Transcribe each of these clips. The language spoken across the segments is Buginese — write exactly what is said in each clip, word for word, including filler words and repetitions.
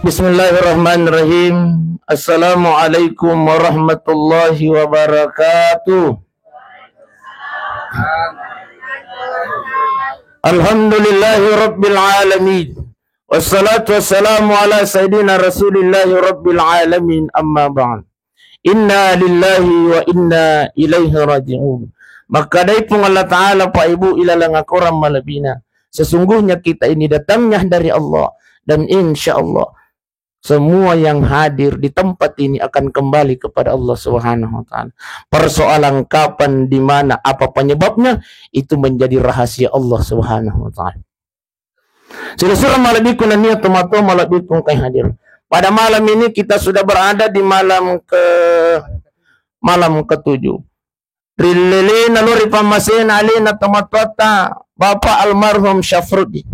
Bismillahirrahmanirrahim. Assalamualaikum warahmatullahi wabarakatuh. Alhamdulillahi rabbil alamin. Wassalatu wassalamu ala sayyidina Rasulillahi rabbil alamin. Amma ba'd. Inna lillahi wa inna ilaihi raji'un. Makkadai Puang Allah Ta'ala, Pak Ibu, ilalang akorang malebina. Sesungguhnya kita ini datangnya dari Allah. Dan insya Allah, semua yang hadir di tempat ini akan kembali kepada Allah Subhanahu wa Ta'ala. Persoalan kapan, di mana, apa penyebabnya, itu menjadi rahasia Allah Subhanahu wa Ta'ala. Sira-sira malebbiku nennia tomatoa malebbiku engkai hadir. Pada malam ini kita sudah berada di malam ke, malam ketujuh. Rilelena lo ri pammasena alena tomatoatta Bapak almarhum Syafruddin.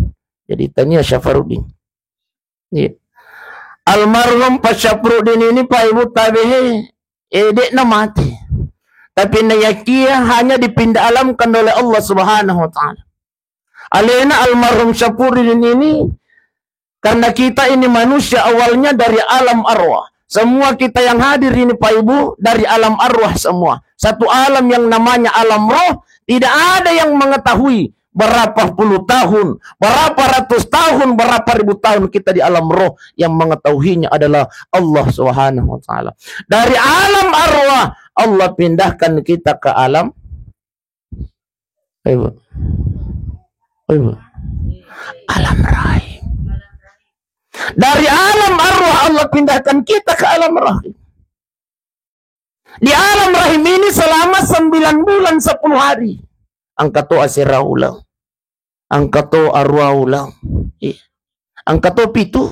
Jadi tania Syafruddin. Iya. Almarhum Pak Syafruddin ini, Pak Ibu, tabehe, eh, de'na mati. Tapi nayakia hanya dipindah alamkan oleh Allah Subhanahu wa Ta'ala. Alena almarhum Syafruddin ini, karena kita ini manusia awalnya dari alam arwah. Semua kita yang hadir ini, Pak Ibu, dari alam arwah semua. Satu alam yang namanya alam roh, tidak ada yang mengetahui berapa puluh tahun, berapa ratus tahun, berapa ribu tahun kita di alam roh, yang mengetahuinya adalah Allah Subhanahu wa Ta'ala. Dari alam arwah, Allah pindahkan kita ke alam, ayo, Bu. Ayo, Bu. Alam rahim. Dari alam arwah, Allah pindahkan kita ke alam rahim. Di alam rahim ini selama sembilan bulan sepuluh hari. Engka to asera uleng. Engka to aruwa uleng. Iya. Engka to pitu.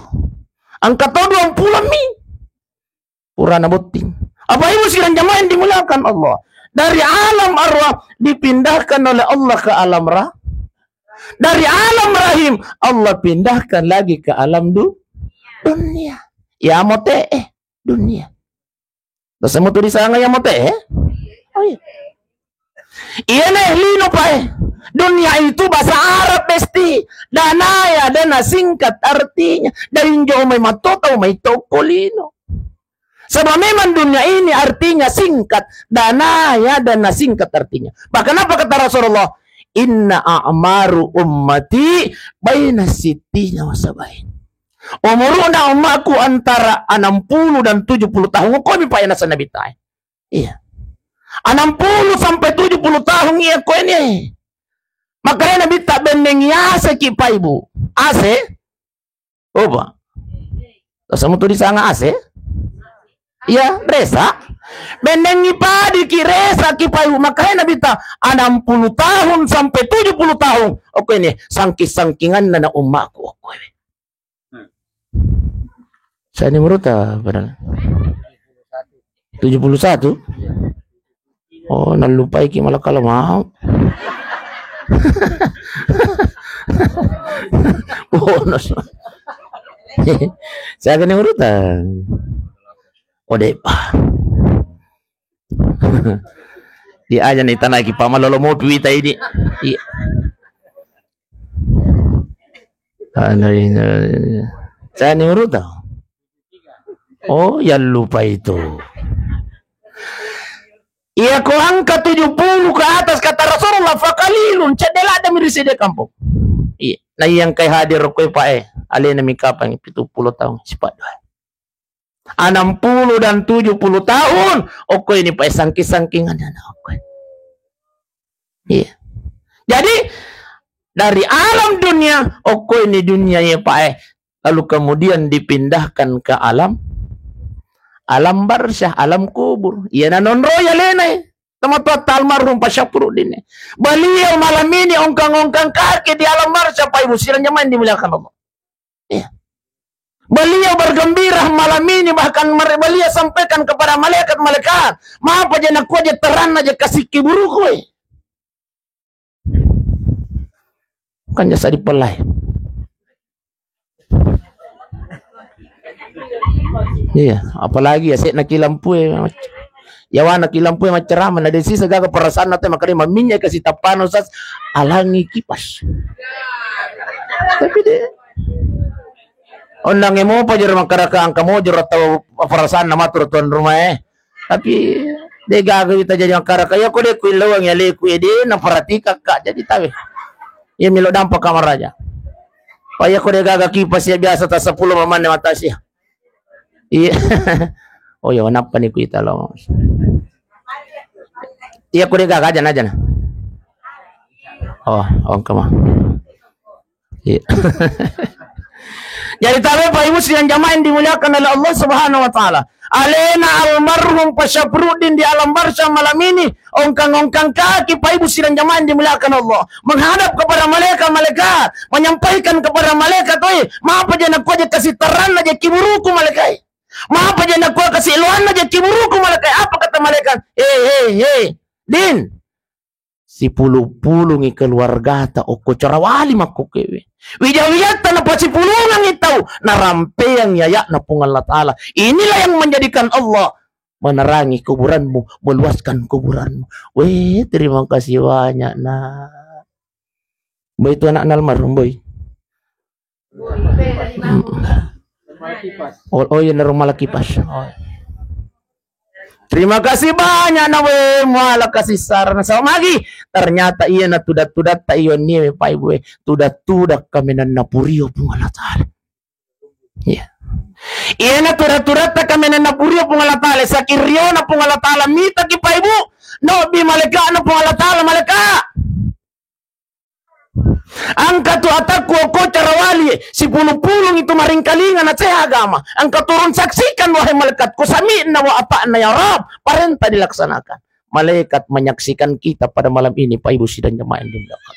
Engka to duampulo mi. Purana botting. Apa Ibu sekalian jamaah yang dimuliakan Allah? Dari alam arwah dipindahkan oleh Allah ke alam ra-, dari alam rahim, Allah pindahkan lagi ke alam du-, dunia. Ya mote, eh, dunia. Tasemmu tu disanga ya mote, eh? Oh, iya. Iya, ne, lino, Pak, eh. Dunia itu bahasa Arab, besti. Danaya, dana singkat artinya. Dari injo mai matto tau mai tokko lino. Sebab memang dunia ini artinya singkat. Danaya, dana singkat artinya. Bahkan apa kata Rasulullah? Inna a'maru ummati baina sittina wa sabain. Umuruna ummaku antara enam puluh dan tujuh puluh tahun. Komi, Pak, ya, nasa Nabi tai. Iya. Enam puluh sampai tujuh puluh tahun iya ko ini. Makanya Nabi tak benneng ase ki, Pak, Ibu. Ase? Oh, Pak. Tasemmu tu disanga ase? Iya, resa. Bennengi padi ki, resa ki, Pak, Ibu. Makanya Nabi tak enam puluh tahun sampai tujuh puluh tahun. Oke ini, sangking-sangkinganna na ummaku. Oke. Saya ini menurut, ah, berapa? Tujuh puluh satu? Oh, nallupai ki malah kalau mau. Bonus. Saya kena urutan. Oh, deh, Pak. Di aja nih tanah ki pamalolo mopi wita ini. Iya. Anu ini. Saya ini urut tau. Oh, ya lupa itu. Iya, ko angka tujuh puluh ke atas, kata Rasulullah, fakalilun, cedde ladde mi ri sede kampung. Iya. Nah, yang kai hadir ko, Pak, eh, alena mi kapang pitu puluh tahun, sipat doa. Enam puluh dan tujuh puluh tahun, okko ini, Pak, sangking-sangkingan anak okko. Iya. Jadi, dari alam dunia, okko ini dunia ya, Pak, eh. Lalu kemudian dipindahkan ke alam, alam barsyah, alam kubur. Iya, nanonro ya lena, eh. Teman Tuhan almarhum Pak Syafruddin, eh. Beliau malam ini ongkang-ongkang kaki di alam barsyah, Pak, Ibu, sirang jamaah yang dimuliakan Allah. Iya. Beliau bergembira malam ini, bahkan mere-, beliau sampaikan kepada malaikat-malaikat, "Mapa je nakua je teranna je kasiki buruku, eh?" Kan jasa dipelai. Iya, apalagi ya sek naki lampu, eh, mac-, yawana ki lampu, eh, maccarama, na desi segaga perasaan atau makanya maminnya kasih tapano sas alangi kipas. Tapi deh, Onnang e mopa jero makkaraka, engka mo jero tau perasaanna matu ro tuan rumah e. Tapi de gaga wita jadi makkaraka. Iya ko de ku illauang ya leku ede na peratikakka jadi tawe. Iya melo dampa kamar aja. Pa iya ko de gaga kipas ya biasa ta sepuluh mamanne mata sia. Iya. Oh ya, nappa ni kuita lo. Iya ko de gaga aja aja na. Oh, oh, engka ma. Iya. Jadi tabe Pak Ibu sidang jamaah yang dimuliakan oleh Allah Subhanahu wa taala. Alena almarhum Pak Syafruddin di alam barzah malam ini, ongkang-ongkang kaki Pak Ibu sidang jamaah yang dimuliakan Allah. Menghadap kepada malaikat, malaikat, menyampaikan kepada malaikat, "Weh, mapa jana ko aja kasih terang aja kiburuku malaikat. Mapa jana ko kasih luan aja kiburuku malaikat." Apa kata malaikat? "Hei, hei, hei, Din, sipulung-pulungi keluargata okko carawali makkokkoewe. Wija-wijatta napasipulungangi tau, narampeangi aya'na Puang Allah Ta'ala. Inilah yang menjadikan Allah menerangi kuburanmu, meluaskan kuburanmu." Weh, terima kasih banyak, Nak. Boy, itu anakna almarhum, Boy. Oh, oh iya, naro mala kipas. Oh. Terima kasih banyak na we muala kasih saran sama lagi. Ternyata iya na tudat-tudat ta iyo ni we pai we tudat-tudat kamenanna purio Puang Allah Ta'ala. Iya. Iya na tudat-tudat ta kamenanna purio Puang Allah Ta'ala. Sakirio na Puang Allah Ta'ala mita ki pai bu. No bi malaikat na Puang Allah Ta'ala malaikat. Engka tu atakku okko carawali, sipulung-pulung itu maringkalinga na seha agama. Engka turun saksikan wahai malaikat, ku sami'na wa ata'na ya Rabb, perintah dilaksanakan. Malaikat menyaksikan kita pada malam ini, Pak Ibu sidang jemaah yang dimuliakan.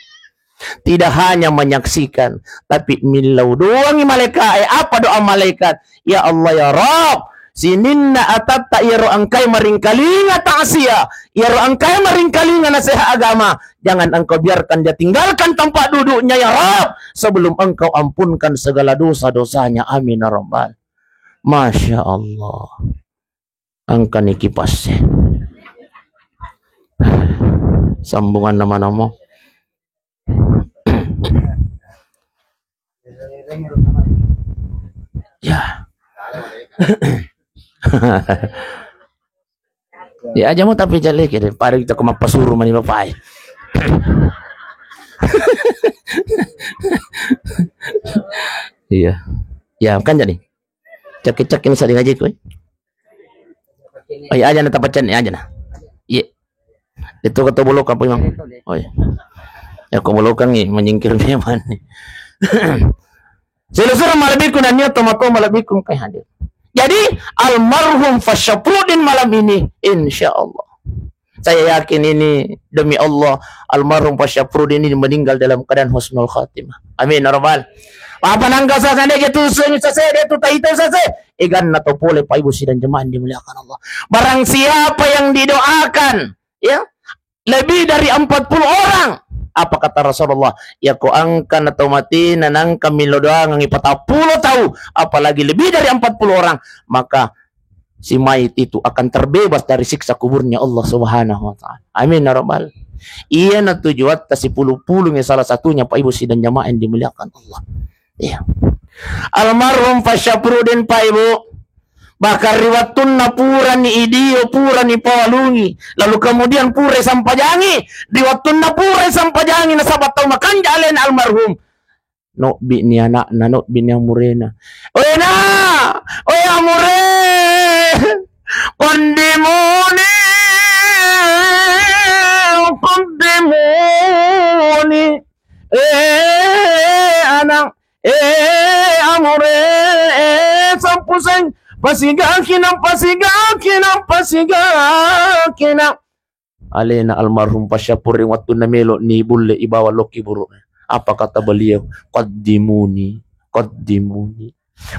Tidak hanya menyaksikan, tapi millau doangi malaikat, eh, apa doa malaikat? Ya Allah, ya Rabb, sininna atatta iyaro engkai maringkalinga ta'ziah, iyaro engkai maringkalinga nasihat agama, jangan engkau biarkan dia tinggalkan tempat duduknya, ya Rabb, sebelum engkau ampunkan segala dosa-dosanya. Amin, ya Rabbal. Masya Allah. Engkani kipasse. Sambungan nama-nama. Ya. Ya aja mau tapi jelek ya, paling kita kemapa suruh mani bapak. Iya. Ya kan jadi. Cek-cek ini saling aja koi. Ayo aja na tapacan aja na. Iya. Itu kata bolok apa, Imam? Oh iya. Ya, kok bolokang nih, menyingkir memang nih. Selesai malebihku dan niat tomato malebihku kai hadir. Jadi almarhum Fasyafruddin malam ini, insya Allah. Saya yakin ini demi Allah, almarhum Fasyafruddin ini meninggal dalam keadaan husnul khatimah. Amin ya rabbal. Apa nangka sasane gitu sunyi sase dia tu taita sase. Eganna to pole Pak Ibu sidang jemaah yang dimuliakan Allah. Barang siapa yang didoakan, ya, lebih dari empat puluh orang. Apa kata Rasulullah? Ya ko angka na tau mati na nangka milo doangangi patappulo tau, apalagi lebih dari empat puluh orang, maka si mayit itu akan terbebas dari siksa kuburnya Allah Subhanahu wa Ta'ala. Amin ya rabbal. Iya na tujuatta sipulung-pulung ya salah satunya Pak Ibu sidang jamaah yang dimuliakan Allah. Iya. Almarhum Fasyafruddin Pak Ibu. Bahkan ri wattunna purani idio, purani pawalungi. Lalu kemudian pura sampajangi. Ri wattunna pura sampajangi nasaba tau makanja alena almarhum. Nobbi ni anakna, nobbi ni amurena. Wena, we amure, qaddimuni, qaddimuni. Eh, anak, eh, amure, eh, sampuseng, pasigaki nang, pasigaki nang, pasigaki nang. Alena almarhum Fasyafruddin wattunna melo ni bulle ibawa lokki burukna. Apa kata beliau? Qaddimuni, qaddimuni.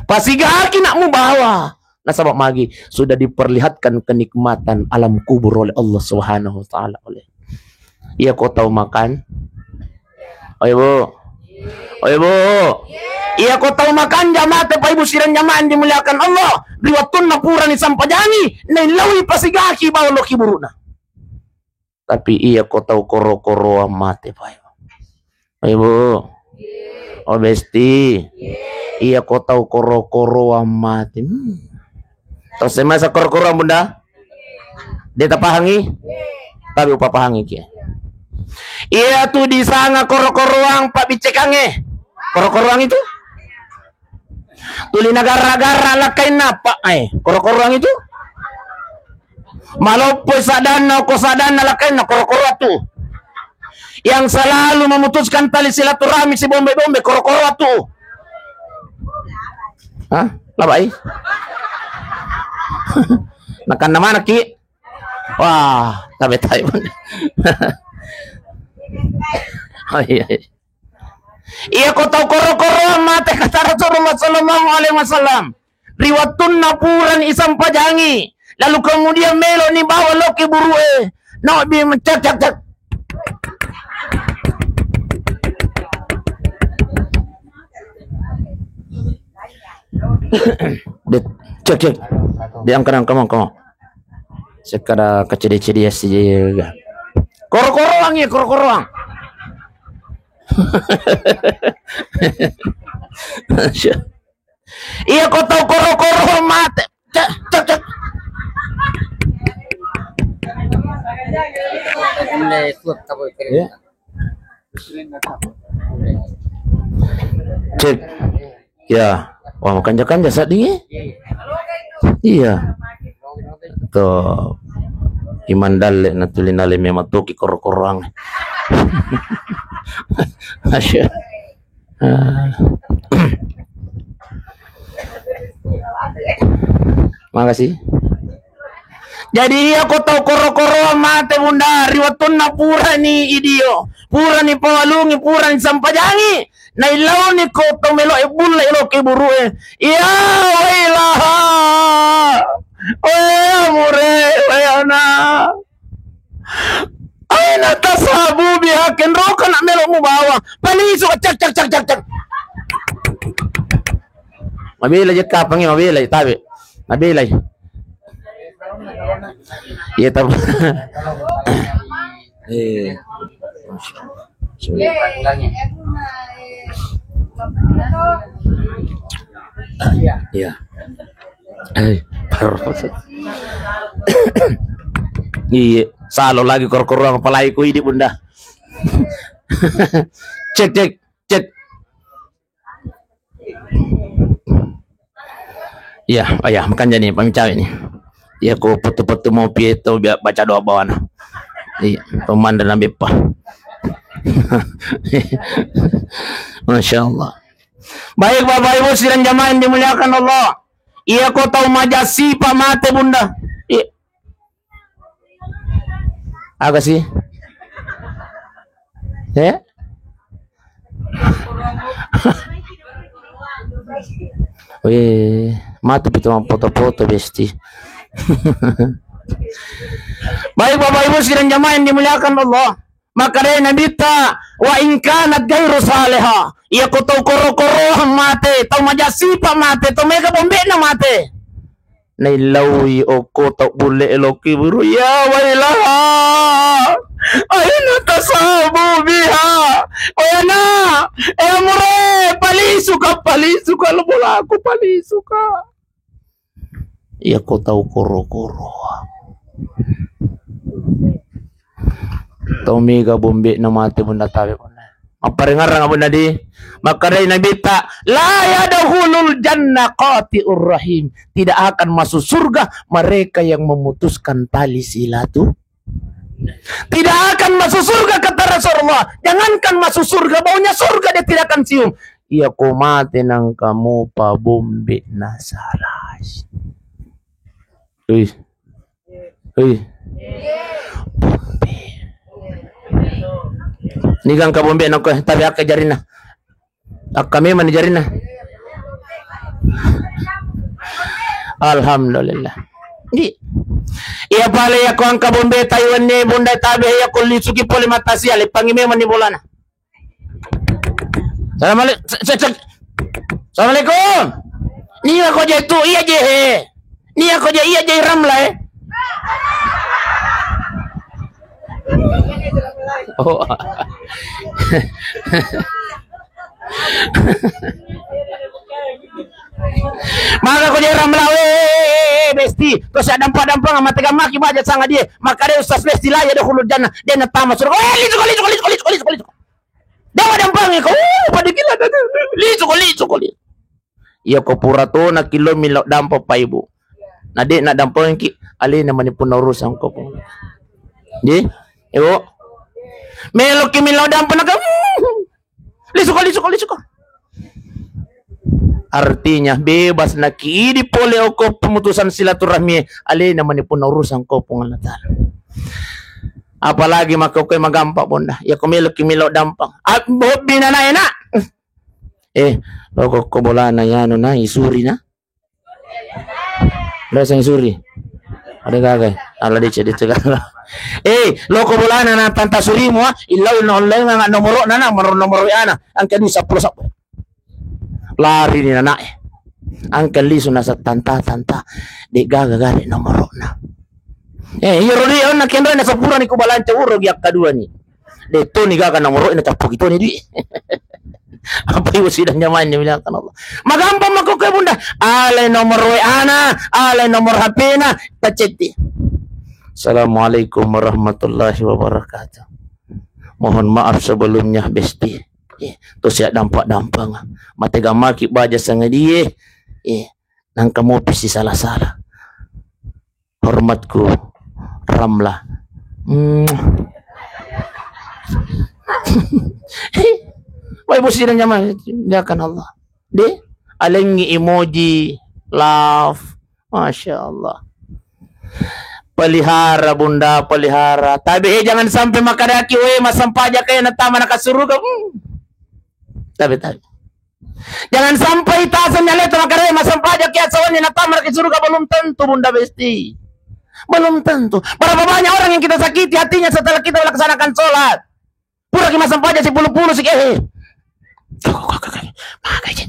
Pasigaki nak mubawa. Nasaba magi sudah diperlihatkan kenikmatan alam kubur oleh Allah Subhanahu wa Ta'ala oleh. Iya ko tau makan. Oi Bu. Oi Bu. Iya ko tau makan jamaah Pak Ibu sidang jamaah yang dimuliakan Allah. Ri wattunna purani sampajangi, naillaui pasigaki bawa lokki burukna. Tapi iya ko tau koro-koroang mate, Pak. Ibu. Oh, Besti. Iya ko tau koro-koroang mate. Hmm. Tau semasa koro-koroang, Bunda? De' tapahangi? Tapi upapahangi ki. Iya tu disanga koro-koroang pabbiccekangnge. Koro-koroang itu? Tuli nagarra-garra lakkainna, Pak. Eh, koro-koroang itu? Maloppo sadanna, ko sadanna lakkainna, koro-koroang tu. Yang selalu memutuskan tali silaturahmi si bombe-bombe, koro-koroang tu. Hah? Labai? Nakanna mana ki? Wah, tabe-tabe. Oh iya, iya. Iya ko tau koro-koroang mate, kata Rasulullah sallallahu alaihi wasallam. Ri wettunna purani isampajangi, lalu kemudian melo ni bawa loki burue. Nabi cek, cek, cek. De-, cek, cek. Diangkat, angkat, angkat. Sekkada kecedi-cedi ya sih. Koro-koroang ya, koro-koroang. Iya ko tau koro-koro mate. Cek, cek, cek. Iya. Cek. Ya. Wah, makanja-kanja sadding, eh? Iya. Tuh. Iman dalle na tuli nale memang toki koro-koroang. Masya. Ah. Makasih. Jadi iya ko tau koro-koroang mate, Bunda, ri wettunna purani idio, purani pawalungi, purani sampajangi, naillauni ko to melo e bulle e loki burue. Ya wailaha. Wai amure, wai ana. Aina tasabu biha, kenroka nak melo mubawa. Palisu, cek, cek, cek, cek, cek. Mabela je kapangi, mabela tabe. Mabela. Iya, tab-, eh. Iya. Eh, parah. Iya, salo lagi koro-koroang, apalagi ku idi, Bunda. Cek, cek, cek. Iya, oh iya, makanja ni, pamicawe ni. Iya, ko petu-petu mau piye to, biar baca doa bawana. Iya, pemanda na beppa. Masya Allah. Baik, Bapak Ibu sidang jamaah yang dimuliakan Allah. Iya, ko tau maja sipa mate, Bunda. Iya. Aga sih? Eh? Weh, matu pito foto-foto, besti. Baik, Bapak Ibu sidang jamaah yang dimuliakan Allah. Makkedai Nabitta, "Wa in kanat ghairu salihah." Iya ko tau koro-koroang mate, tau maja sipa mate, tau mega bombe'na mate. Naillaui okko tau bulle e loki buru. Ya wailaha. Aina tasabu biha. Wayana. Eh, amure, palisuka, palisuka, lo bolaku, palisuka. Iya ko tau koro-koro. Tau mega bombe'na mate, Bunda, tabe, Bunda. Mapparengngerang, Bunda, di. Makkedai Nabitta, "La yadkhulul jannah qati'ur rahim." Tidak akan masuk surga mereka yang memutuskan tali silatu. Tidak akan masuk surga, kata Rasulullah. Jangankan masuk surga, baunya surga dia tidak akan cium. Iya ko mate nangka mopa bombe'na salai. Ui. Ui. Bombe. Niga engka bombe'na ko, tabe akka jarinna. Akka memang ni jarinna. Alhamdulillah. Di. Iya pale iya ko engka bombe Taiwan ni, Bunda, tabe iya ko lisuki pole mata sia, leppangi memang ni bolana. Assalamualaikum. Cek, cek, cek. Assalamualaikum. Nia ko je tu, iya je he. Nia ko je, iya je Ramla, eh. Oh. Ko jera melawe, besti. To sia dampa-dampang, mate gammaki baja sanga die. Makare Ustaz Besti la ya dahulu jannah. Dia natama surga. Eh, lisu ko, lisu ko, lisu ko, lisu ko, lisu ko, lisu ko. Dawa dampangi ko. Uh, pada gila. Lisu ko, lisu ko, lisu. Iya ko pura tona kilo milo dampa pa ibu. Na de na dampangki, alena mani punna urusan ko pun. Di? Ibu. Meloki milo dampa na kamu. Lisuko, lisuko, lisuko. Artinya bebas na kiidi pole oko pemutusan silaturahmi, alena mani punna urusan ko Puang Allah Ta'ala. Apalagi maka koe magampa bonda. Ya ko meloki melo dampang. Ah, bobbi na na enak. Eh, loko ko bolana yanu na isuri na. Lo seng suri. Ada gaga. Ala dece dece gaga. Eh, loko bolana na tanta surimu, ah. Illau na online na nomoro na na, nomoro, nomoro W A na. Angka dua sepuluh sepuluh. Lari ni anak eh. Angka lisu na sa tanta, tanta. De gaga gare nomoro na. Eh, iya rodi na kenro na sepura ni ku balanca uro gi akka dua ni. De to ni gaga nomoro na cappu gitu ni di. Apa ibu sidang jamaah yang dimuliakan Allah? Magampang mako ke bunda. Alai nomor W A na, alai nomor H P na, tacetti. Assalamualaikum warahmatullahi wabarakatuh. Mohon maaf sebelumnya, Besti. Eh, to siap dampak-dampang. Mate gamaki baja sangadie. Eh, nangka mopi si salah-salah. Hormatku, Ramla. Hmm. Wai bos sidang jamaah, diakan Allah. De, alengi emoji love. Masya Allah. Pelihara bunda, pelihara. Tapi eh, jangan sampai makadaki, weh, masampaja kayak natama naka suruga. Hmm. Tapi, tapi. Jangan sampai tasen nyale tu makare masampaja kia sawan ni natama naka suruga, belum tentu bunda besti. Belum tentu. Berapa banyak orang yang kita sakiti hatinya setelah kita melaksanakan sholat. Pura ki masampaja sepuluh-puluh sik, eh. Magai je.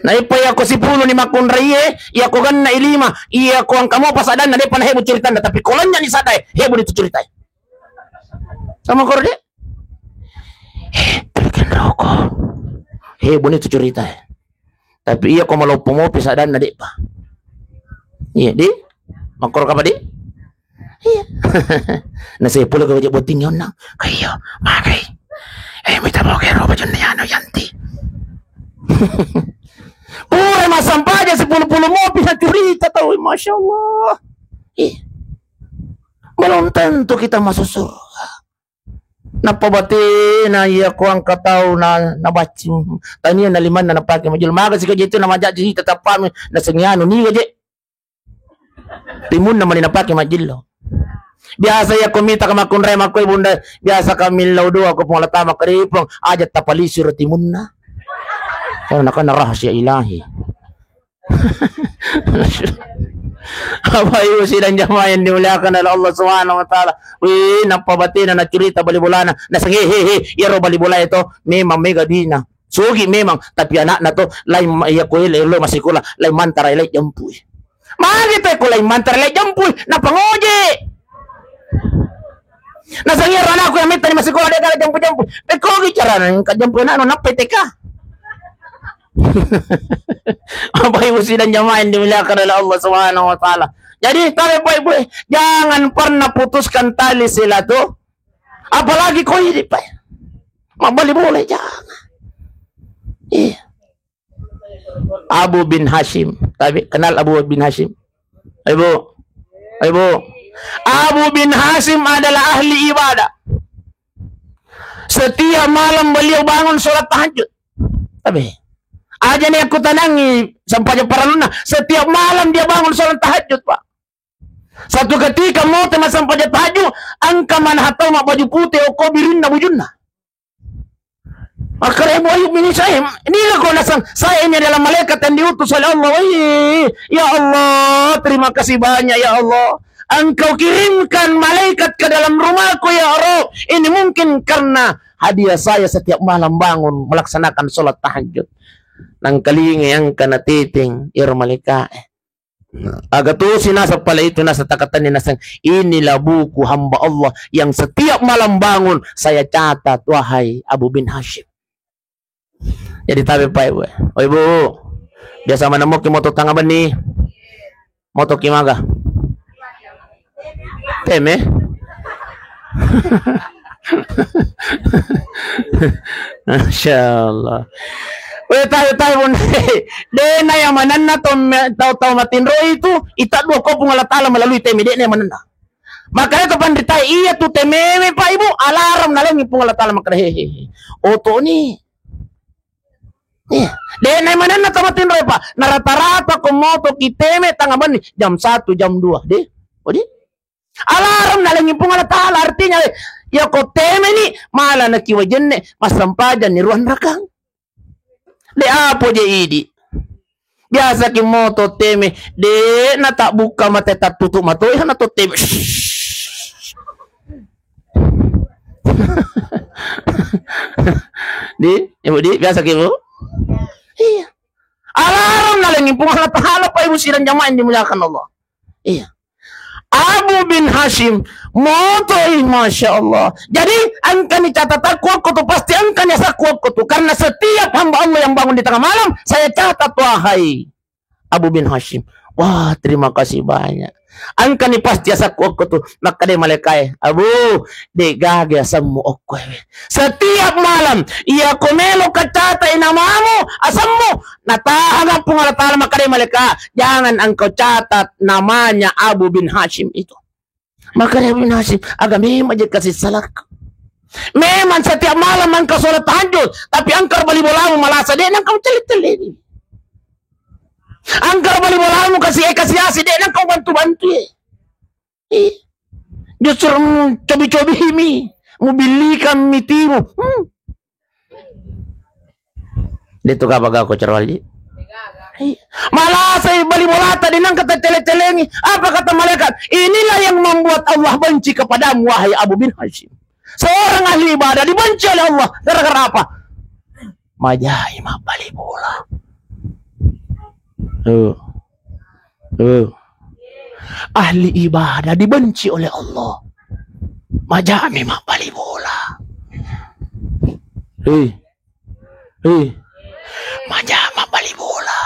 Na ippa iya ko sepuluh ni makkunrai e, iya ko ganna i lima, iya ko angka mopa sadanna depa na hebu curitanna, tapi ko lanya ni sadai, hebu ni tu curitai. Sama koro de. Eh, tapi kan roko. Hebu ni tu curitai. Tapi iya ko maloppo mopi sadanna depa. Iya, di? Makkoro kapa di? Iya. Na sepuluh ko je botting yonna. Kaiyo, magai. Eh, mita boge roba jonna yano yanti. Pura masampaja sepuluh-puluh mopi na curita tau, Masya Allah. Iya. Belum tentu kita masuk surga. Nappa batena iya ko angka tau na, nabacci. Tania na limanna napake majillo. Maga sika je tu na majajji tetapami na sengianu niga je. Timunna mani napake majillo. Biasa iya ko mita ka makkunrai makkoi bunda, biasa ka millau doa ko Puang Allah Ta'ala makkaripong, aja tapalisiro timunna. Karena kan rahasia ilahi. Apa ibu sidang jamaah yang dimuliakan oleh Allah Subhanahu wa Ta'ala? Wih, nappa batena na curita bali bolana. Na seng, he, he, he, iyaro bali bola itu memang mega duina. Sugi memang, tapi anakna to lain ma-, iya ko ele lo masikola, lain mantara ele jampui. Magi te ko lain mantara ele jampui, na pangoje. Na sangi ro anakku yang metta ni masikola de kala jampu-jampu. Pe kogi carana engka jampu anakno nappa T K. Bapak Ibu sidang jamaah yang dimuliakan oleh Allah Subhanahu wa Ta'ala. Jadi, tabe Pak Ibu, eh, jangan pernah putuskan tali silaturahmi. Apalagi ko ini, Pak. Mabali boleh, jangan. Iya. Abu bin Hashim. Tapi kenal Abu bin Hashim? Ibu. Ibu. Abu bin Hashim adalah ahli ibadah. Setiap malam beliau bangun sholat tahajud. Tapi aja nih aku tanangi sampai paraluna. Setiap malam dia bangun sholat tahajud, Pak. Satu ketika mau tengah sampai tahajud, angka mana hatau mak baju putih, oko birinna bujunna. Makare Abu Ayyub ini saya, ini lah kau nasang, saya ini adalah malaikat yang diutus oleh Allah. Wih, ya Allah, terima kasih banyak ya Allah. Engkau kirimkan malaikat ke dalam rumahku ya Rabb. Ini mungkin karena hadiah saya setiap malam bangun melaksanakan sholat tahajud. Nangkalinga yang kena titing, ir malaikat. Aga tosi naseng pale itu, naseng takatanni naseng, "Inilah buku hamba Allah yang setiap malam bangun saya catat, wahai Abu bin Hashim." Jadi tabe Pak Ibu. Oh Ibu. Biasa maneng moki moto tanga benni. Moto ki maga. Teme. Masya Allah. Weh, tahu, tahu, Bun. Dena yang manenna tau me-, tau, tau matinro itu, ita dua ko Puang Allah Ta'ala melalui teme, dena yang manenna. Makanya tu pandita iya tu temewe, Pak Ibu, alarm nalengi Puang Allah Ta'ala makkeda, "He, he, he. Oto ni." Iya. Dena manenna tau matinro, Pak. Narata-rata ko moto ki teme tanga benni jam satu, jam dua, deh. Odi? Alarm nalengi Puang Allah Ta'ala, artinya, eh, ya ko teme ni, mala na ki wajenne, massempajang ni ruang rakang. De apo je idi. Biasa ki moto teme, de na tak buka mate, tak tutup mato, ya na to teme. Di, Ibu di, biasa ki, Bu? Iya. Alarm nalengi Puang Allah Ta'ala, Pak Ibu sidang jamaah yang dimuliakan Allah. Iya. Abu bin Hashim, motoi, Masya Allah. Jadi, engkani catatakku okko tu, pasti engkani asakku okko tu. Karena setiap hamba Allah yang bangun di tengah malam, saya catat, wahai Abu bin Hashim. Wah, terima kasih banyak. Engkani pasti asakku okko tu. Makkeda malaikae, "Abu, de gaga asemmu okko e." Setiap malam, iya ko melo kacatai namamu, asemmu, natahang Puang Allah Ta'ala, makkeda malaika, "Jangan engkau catat namanya Abu bin Hashim itu." Makkeda Abu bin Hashim, "Aga memang je kasih salahku. Memang setiap malam engkau sholat tahajud, tapi engkau bali bolamu malasa, de nengkau celle-celle ini. Engkau bali bolamu kasih, eh, kasih asi, de nengkau bantu-bantu, eh." Ih, justru mucobi-cobimi, mubillikan mitimu. Hmm. De tu kapa gako cerwali. Ih. Malasai bali bolata, de nengka tacele-celengi. Apa kata malaikat? Inilah yang membuat Allah benci kepadamu, wahai Abu bin Hashim. Seorang ahli ibadah dibenci oleh Allah. Gara-gara apa? Majai mabbali bola. Tuh. Tuh. Ahli ibadah dibenci oleh Allah. Majami mabbali bola. Hei. Hei. Majami mabbali bola.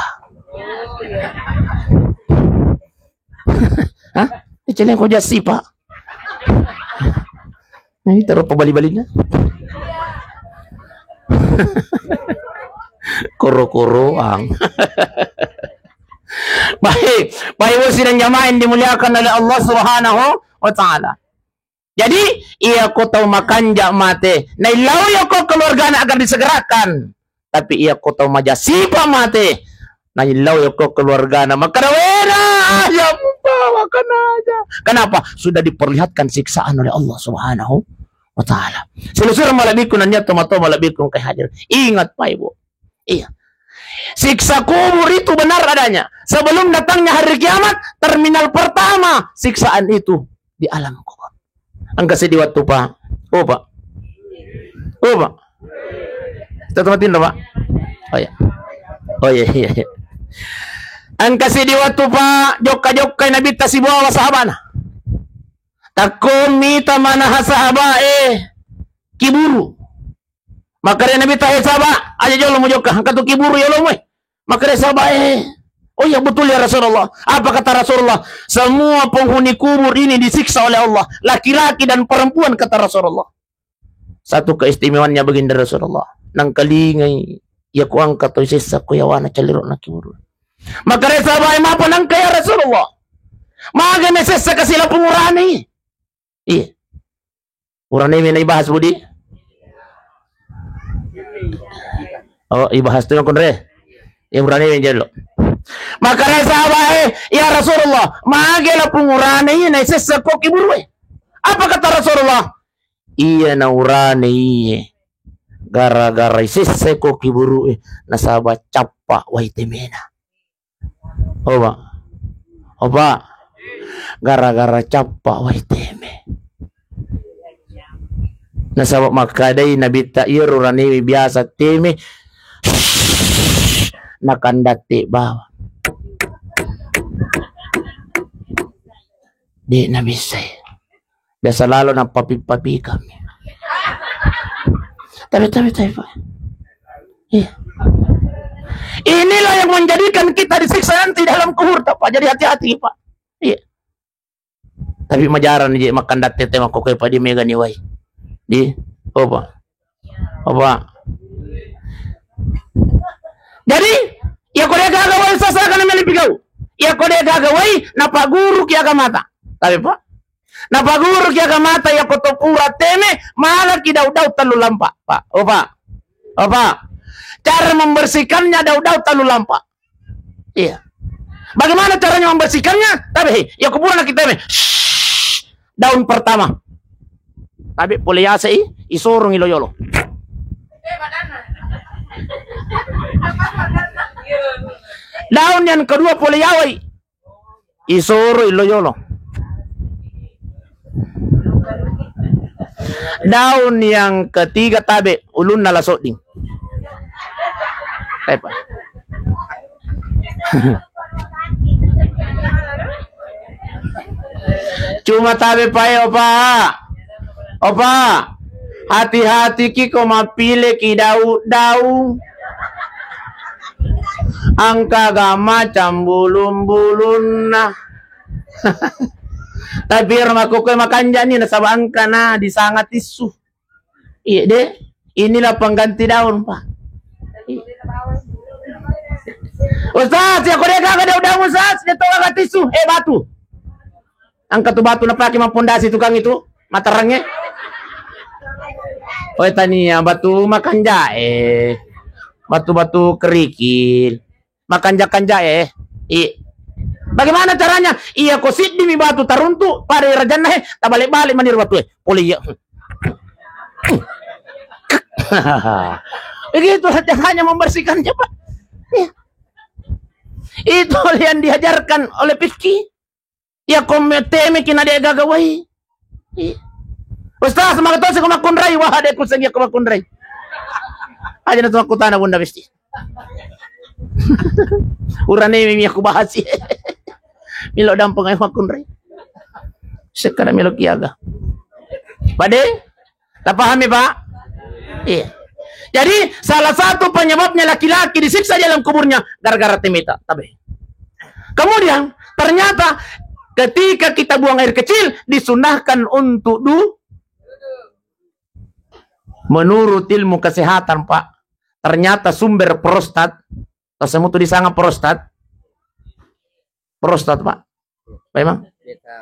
Hah? Ini celeng ko jasi, Pak. Nah, ini taruh pabali-balina. Koro-koroang. Baik, Bapak Ibu sidang jamaah yang dimuliakan oleh Allah Subhanahu wa Ta'ala. Jadi, iya ko tau makanja mate, naillau iya ko keluargana agar disegerakan. Tapi iya ko tau majasipa mate, naillau iya ko keluargana makkeda, "Wena, aja mupa, makan aja." Kenapa? Sudah diperlihatkan siksaan oleh Allah Subhanahu wa Ta'ala. Silusureng malebbiku nania tomatoa malebbiku engkai hadir. Ingat, Pak Ibu. Iya. Siksa kubur itu benar adanya. Sebelum datangnya hari kiamat, terminal pertama siksaan itu di alam kubur. Engka seddi wettu, Pak. Oh, Pak. Oh, Pak. Tetap matinro, Pak. Oh, iya. Oh, iya, iya, iya. Engka seddi wettu, Pak, jokka-jokkai Nabitta sibawa sahabana. Takko mita manaha sahabae kiburu. Makkeda Nabitta, "Eh, sahaba, aja jolo mujokka, engka tu kiburu yolomu, eh." Makkeda sahaba, "Eh, oh iya, betul ya Rasulullah." Apa kata Rasulullah? "Semua penghuni kubur ini disiksa oleh Allah, laki-laki dan perempuan," kata Rasulullah. Satu keistimewaannya baginda Rasulullah, nangkalingai iya kuangka to isessa ko yawana callirona kiburu. Makkeda sahaba, "Eh, mapa nangka ya Rasulullah? Maga nasessa kasi lapung urane?" Iya. Urane mi naibahas, Budi? Oh, ibahas tu kunre. Ya, urane mi jelo. Makkeda sahaba, "Eh, ya Rasulullah, mage lapung urane iya naisessa ko kiburu e?" Apa kata Rasulullah? "Iya na urane iye. Gara-gara isessa ko kiburu e, nasaba cappa wai temena." Oba. Oba. Gara-gara cappa wai teme. Nasaba makkadai Nabitta, iyaro uranewe biasa teme, nakandatte bawang. De nabissai. Biasa lalo nappapi-papi kami. Tapi, tapi, tapi, Pak. Iya. Inilah yang menjadikan kita disiksa nanti dalam kubur, Pak. Jadi hati-hati, Pak. Iya. Tapi majarang ni je makkanda tette makkokkoe, Pak, di mega ni wai. Di, oh, Pak. Oh, Pak. Jadi, iya ko de' gaga wai sasa kana meli pigau. Iya ko de' gaga wai, napaguru ki agamata. Tapi, Pak. Napaguru ki agamata, iya ko to pura teme, mala ki daud-daud tellu lampa, Pak. Oh, Pak. Oh, Pak. Cara membersihkannya daud-daud tellu lampa. Iya. Bagaimana caranya membersihkannya? Tapi, hei, iya ko pura na kita me. Shh. Daun pertama. Tapi pole yasei, isorong ilo yolo. Daun yang kedua pole yawai. Isoro ilo yolo. Daun yang ketiga tabe, ulunna la sodding. Tepa. Cuma tabe pae, Opa. Opa, hati-hati ki ko mappile ki daud-daud. Engka ga macam bulung-bulungna. Tapi ero makkokkoe makanjani nasaba engka na disanga tissu. Iya, Dek. Inilah pengganti daun, Pak. Iya. Ustaz, iya ko de' gaga daud-daud, Ustaz, de' to gaga tissu. Eh, batu. Engka tu batu napake mappondasi tukang itu, materrangnge. Oh, tania batu makanjae. Batu-batu kerikil. Makanja-kanja, eh. I-, bagaimana caranya? Iya ko siddi mi batu taruntu pada rajanna, eh, tabalik-balik mani batu, eh. Pole iya. Begitu caranya membersihkannya, Pak. Iya. Itu yang diajarkan oleh fikih. Iya, ko me-, teme ki na de' gaga wai. Iya. Ustaz, magatosi ko makkunrai, wah, de' kuseng iya ko makkunrai. Aja na tu makkutana Bunda Besti. Urane mi aku bahas. Milo dampeng ayo makkunrai. Sekarang milo kiaga. Pade? Tapahami, Pak? Iya. Jadi, salah satu penyebabnya laki-laki disiksa di alam kuburnya gara-gara temeta. Tabe. Kemudian, ternyata ketika kita buang air kecil, disunahkan untuk du-, menurut ilmu kesehatan, Pak. Ternyata sumber prostat, tasamu tu disanga prostat, prostat, Pak. Pak Imam? Biasa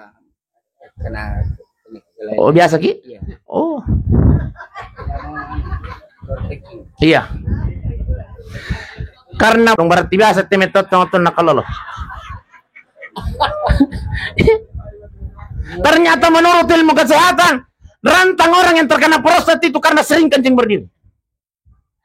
kena penyakit lain. Oh, biasa ki? Iya. Oh. Iya. Karena berarti biasa teme totong tu nakalolo. Ternyata menurut ilmu kesehatan, rantang orang yang terkena prostat itu karena sering kencing berdiri.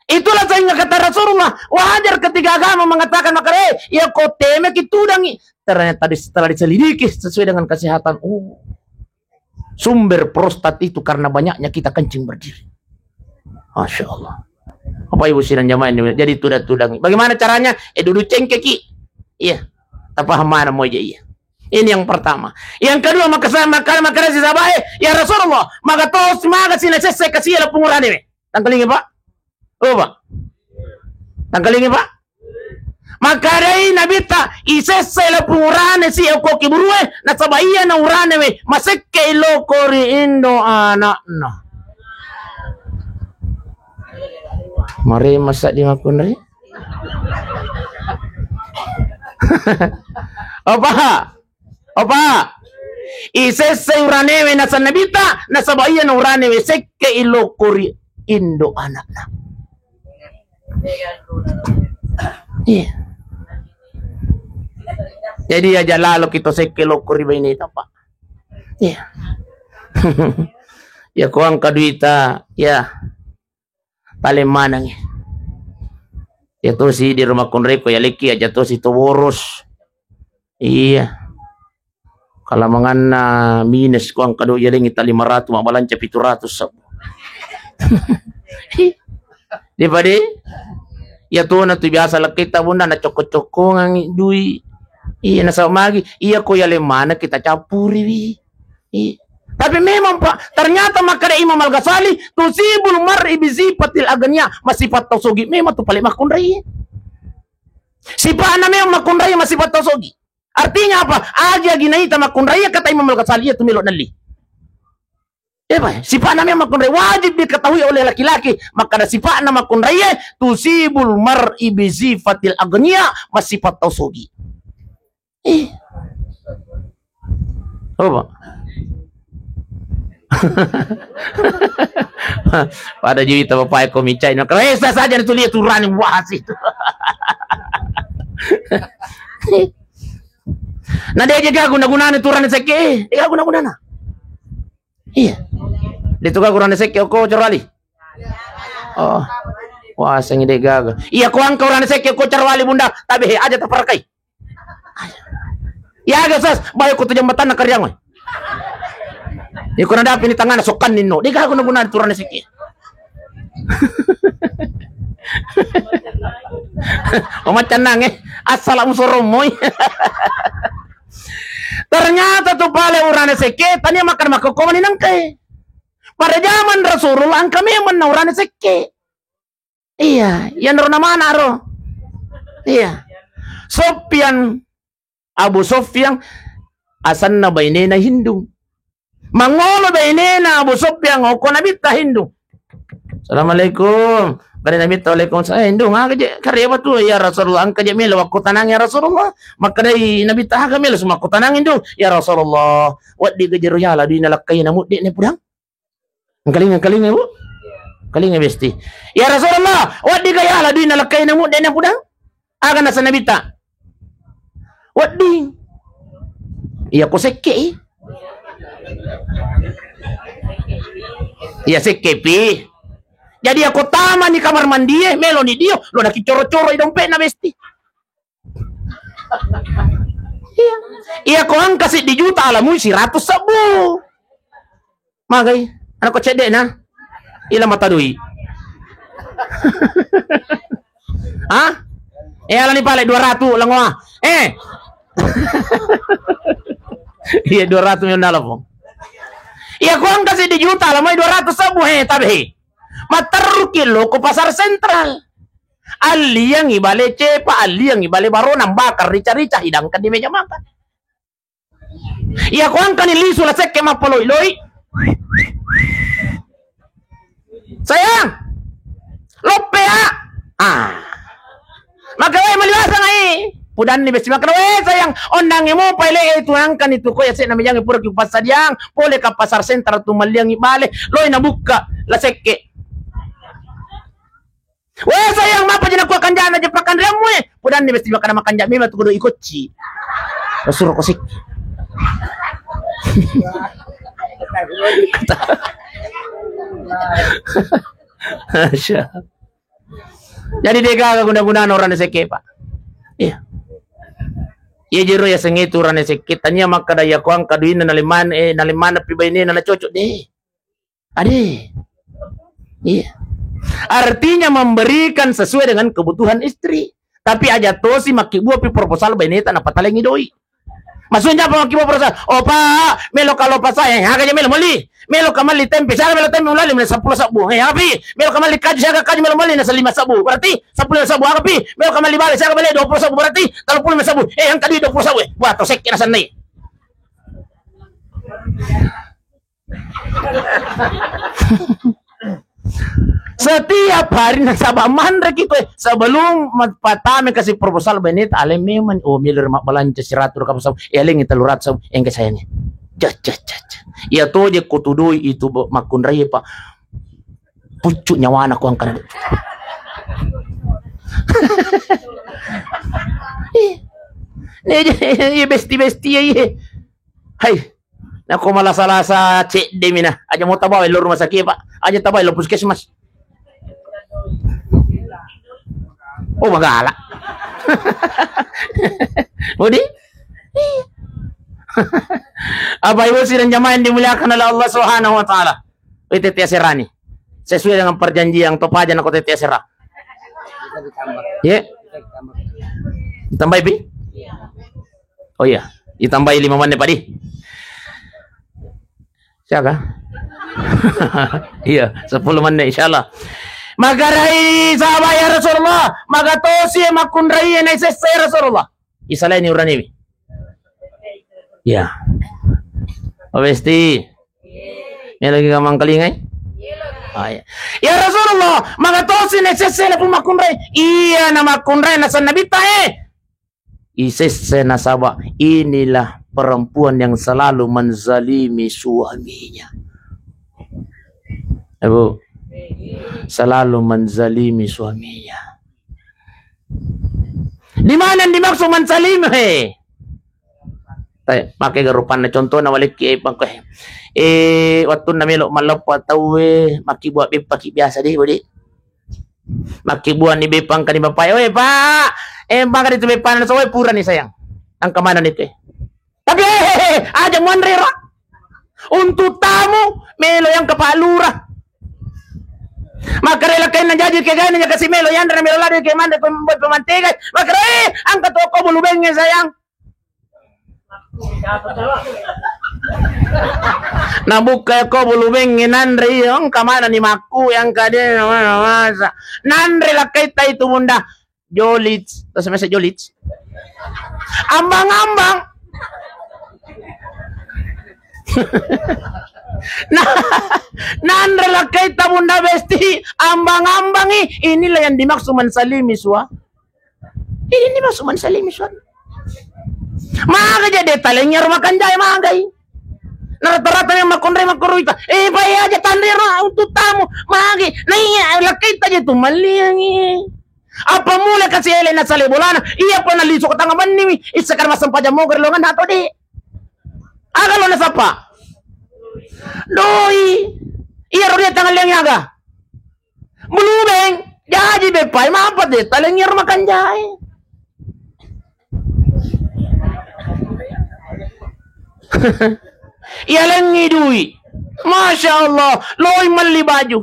Itulah sehingga kata Rasulullah, wajar ketika agama mengatakan, maka, eh, ya ko teme ki tudangi. Ternyata di-, setelah diselidiki sesuai dengan kesehatan, oh, sumber prostat itu karena banyaknya kita kencing berdiri. Masya Allah. Bapak Ibu sidang jamaah ini, jadi tuda-tudangi. Bagaimana caranya? Eh, duduk cengkeki. Iya. Tapaham mana mau aja iya. Ini yang pertama. Yang kedua, maka saya, maka, maka saya sahabat, eh, ya Rasulullah, maka tos, maka sila sese kasih lapung urane. Tangkalingi, Pak. Oh, Pak. Tangkalingi, Pak. Makkedai Nabitta, isessai lapung urane si okko kiburue, nasaba iya na urane we, masekke iloko ri indo anakna. Mare masa di makunri? Apa? Apa? Isessai uranewe naseng Nabitta, nasaba iyana uranewe sekke ilokko ri indo anakna. Iya. Jadi aja lalo kita sekke lokko ri baineta, Pak. Iya. Ya, ko engka duita, ya. Paling maneng. Ya tosi di rumah konreko ya leki aja tosi to boros. Iya. Kalau manganna minus ko engka do ya lengi ta lima ratus, mabalanca pitu ratus sab. Di pade? Ya tona tu biasa lekki ta bunda na cokko-cokkongan dui. Iya nasaba magi. Iya ko ya le mana kita campuri wi. Iya. Tapi memang, Pak, ternyata makkeda Imam Al-Ghazali, tusibul mar'i bi sifatil aghnia, masifat tau sogi memang tu paling makkunrai. Sipa'na memang makkunrai masipa tau sogi. Artinya apa? Agi-agi naita makkunrai, kata Imam Al-Ghazali, itu melo nalli. Eh, Pak, sipa'na memang makkunrai wajib diketahui oleh laki-laki. Makkada sipa'na makkunrai, tusibul mar'i bi sifatil aghnia, masipa tau sogi. Eh. Oh, Pak. Pada juita bapak ko micai. Nah, kalau eh, saya saja ditulis turani wah situ. Nah, dia jaga guna-gunanya turani sekke. Eh, dia guna-gunana. Iya. Dia tuh guna sekke ko corali. Oh. Wah, sengi de gaga. Iya, ko angka urane sekke ko carwali bunda, tabe he aja taparkai. Iya ga sas, bayo ko tu jambatan na kariang. Iko na dapi ni tangana sokkan ninno. De gaga guna-guna turane sekke. Oh, maccannang, eh. Assalamu soromoi. Ternyata tu pale urane sekke, tania makan makko ko mani nangkai. Pada zaman Rasulullah engka memang naurane sekke. Iya, iyanaro namana ro. Iya. Sofyan, Abu Sofyan, asanna bainena Hindu. Mangolo bainena Abu Sofyan, oko Nabitta Hindu. Assalamualaikum. Pada Nabitta, "Waalaikumsalam." "Eh, Hindu, aga je kareba tu, ya Rasulullah, engka je melo wakko tanang ya Rasulullah." Makkedai Nabitta, "Aga melo sumakko tanang Hindu, ya Rasulullah." Waddi gajero yala duina lakkai namu de ne pudang. Engkalinga-kalinga, Bu? Kalinga besti. "Ya Rasulullah, waddi ga yala duina lakkai namu de na pudang?" Aga nasa Nabitta? "Wedding." "Iya ko sekke i." "Iya sekke pi." Jadi ako tamani kamar mandi e, melo ni dio, lo nakiccoro-coro i dompetna besti. Iya. Iya ko engka seddi juta alamui siratus sebbu. Magai, ana ko cedde na. Ila mata doi. Hah? Eh, alani pale dua ratus langoa. Eh. Iya, dua ratus miliar dalam, Pong. Iya ko engka seddi juta alamui dua ratus sebbu, eh, tabe, eh. Matterruki lo ko pasar sentral. Alliangi bale cepa, alliangi bale barona, bakar rica-rica, hidangkan di meja makan. Iya ko engkani lisu la sekke mappaloi-loi. "Sayang, loppe ya." Ah. Maka we maliwasang ai. Pudanni besti maka we sayang, ondangi mo paile e tu engkani tu ko ya se na mejangi pura ki passadiang, pole ka pasar sentral tu malliangi bale, loi nabukka la sekke. "We sayang, mapa je nakua kanjana je pakanreammu e?" Pudanni besti makkada makanja mema tu kodo ikocci. Suro kosik. Jadi de gaga guna-gunana urane sekke, Pak. Iya. Iya jero ya sengi tu urane sekke. Tania makkada ya ko engka duina nalemana, eh, nalemana pi bainena na cocok de. Ade. Iya. Artinya memberikan sesuai dengan kebutuhan istri. Tapi aja tosi makkibua pi proposal baineta napatalengi doi. Maksudnya apa makkibua proposal? "Oh, Pak, melo kalau pas saya, eh, aga je melo meli. Melo ka meli tempe, saya melo tempe mulali meli seppulo sebbu. Eh, aga pi, melo ka meli kaju, saya kaju melo meli nasa lima sebbu. Berarti seppulo sebbu aga pi. Melo ka meli bale, saya bale dua puluh sebbu. Berarti tellu puluh sebbu. Eh, engka dua puluh sebbu. Eh, buat tosek kena senai." Setiap hari nasaba manre ki koe sebelum ma-, patame kasi proposal baineta ale memang, oh, miler mabbalanca siratu raka proposal, eh, alengi tellu ratu, engka sayangnya. Jah, jah, jah, jah. Iya toje ko tudoi itu, Bo, makkunrai, Pak. Puccu nyawana ko angkana. Iya. Iya, iya, iya, besti-besti ya, iya. Hai. Nako malasa-lasa cedde mina. Aja mau tabawa lo rumah sakit, Pak. Aja tabawa lo puskesmas. Oh, magala. Budi? Iya. Apa Ibu sidang jamaah yang dimuliakan oleh Allah Subhanahu wa Ta'ala? Itu tiap serani. Sesuai dengan perjanjian, to paja nako tete asera. Ye? Tambahi pi? Oh iya, ditambahi lima menit, Pak di. Siaga? Iya, sepuluh menit, insyaallah. Magarai sahabat, "Ya Rasulullah, magatosi makkunrai na isessa, ya Rasulullah." Isalaini uraniwi. Ya. Obesti. Ini lagi kamang kalingai? Ah, ya. "Ya Rasulullah, magatosi na isessa na pun makkunrai." Iya na makkunrai na sanna bita, eh. Isesse nasaba inilah perempuan yang selalu menzalimi suaminya. Ibu, selalu menzalimi suaminya. Di mana yang dimaksud menzalimi? He. Eh, pakai garupanna contohna walekki, eh, pangko, eh. Eh, wattunna melo malleppa tauwe, makkibua beppaki biasa deh, Budi. Makkibbuanni beppa engka ni bappai, "Oi, Pak, eh, maka itu beppa na soe purani, sayang. Engka mana itu, eh?" Tapi, eh, eh, eh, aja muanre ra. Untuk tamu, melo yang ke Pak Lurah. Maka rela kain na jaji ke gani, ya kasih melo, yang melo lari ke mana, pem-, pem-, pemantegai. Maka, eh, angkat toko bulu benge, sayang. Nabukka ko bulu bengngi nanre, iya, engka manenni makku, engka de, masa. Nanre lakkaita itu, Bunda. Jolic, terus masa jolic. Ambang-ambang. Nah, nanre lakkaita, Bunda Besti, ambang-ambangi. Inilah yang dimaksud menzalimi sua. Ini masuk man salimi suan. Maga jadi taleng iyaro makanjai magai. Na rata-rata yang makonre makorita. Eh, paya aja tanre ro untuk tamu. Magi. Na iya, lakkaita aja tu malliangi. Apa mula kasi ele na sale bolana? Iya pa na lisu ko tanga banni mi. Issa kar masempajang moga longan atau de. Aga lo nasapa? Doi. Iya ro dia tangan liangi aga. Belubeng, jaji beppai, mapa de taleng iyaro makanjai. Iya lengi dui. Masya Allah, loi melli baju.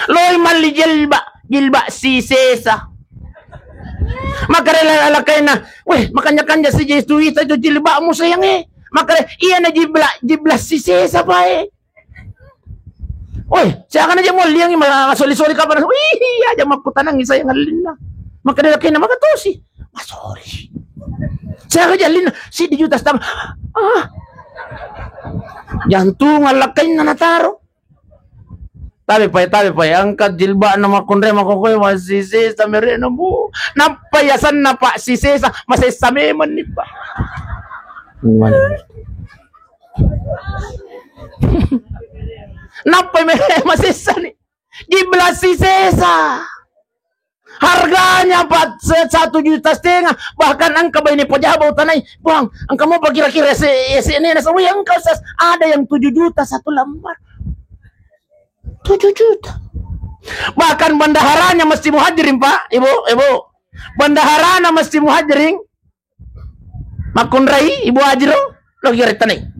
Loi melli jilba, jilba sisesa. Makare la-, lakaina, "Weh, makanja-kanja si Jesu itu, itu jilbabmu, sayang, eh." Makare, "Iya na jibla, jibla sisesa, Pak, eh." Woi, siaga aja mau liangi malah soli-soli kapan? Wih, iya aja makkutanangi saya ngallinna. Maka dia kena maka tosi. Masori. Siaga aja linna, si di juta setengah. Ah. Jantung alakain na nataro. Tapi pai, tapi pai, angkat jilbab nama konre mako koe masih si samere na bu. Napa ya sanna Pak sisesa masih same menipa. Nappai me masessani. Jibla sisesa. Harganya Pak, se-, satu juta setengah. Bahkan engka baine pajaba utanai, "Bang, engka mau kira-kira se-, ese nena sawi engka sas-, ada yang tujuh juta satu lembar." Tujuh juta. Bahkan bendaharanya mesti muhajirin, Pak, Ibu, Ibu. Bendaharana mesti muhajirin. Makkunrai Ibu Haji ro, lo kira tanai.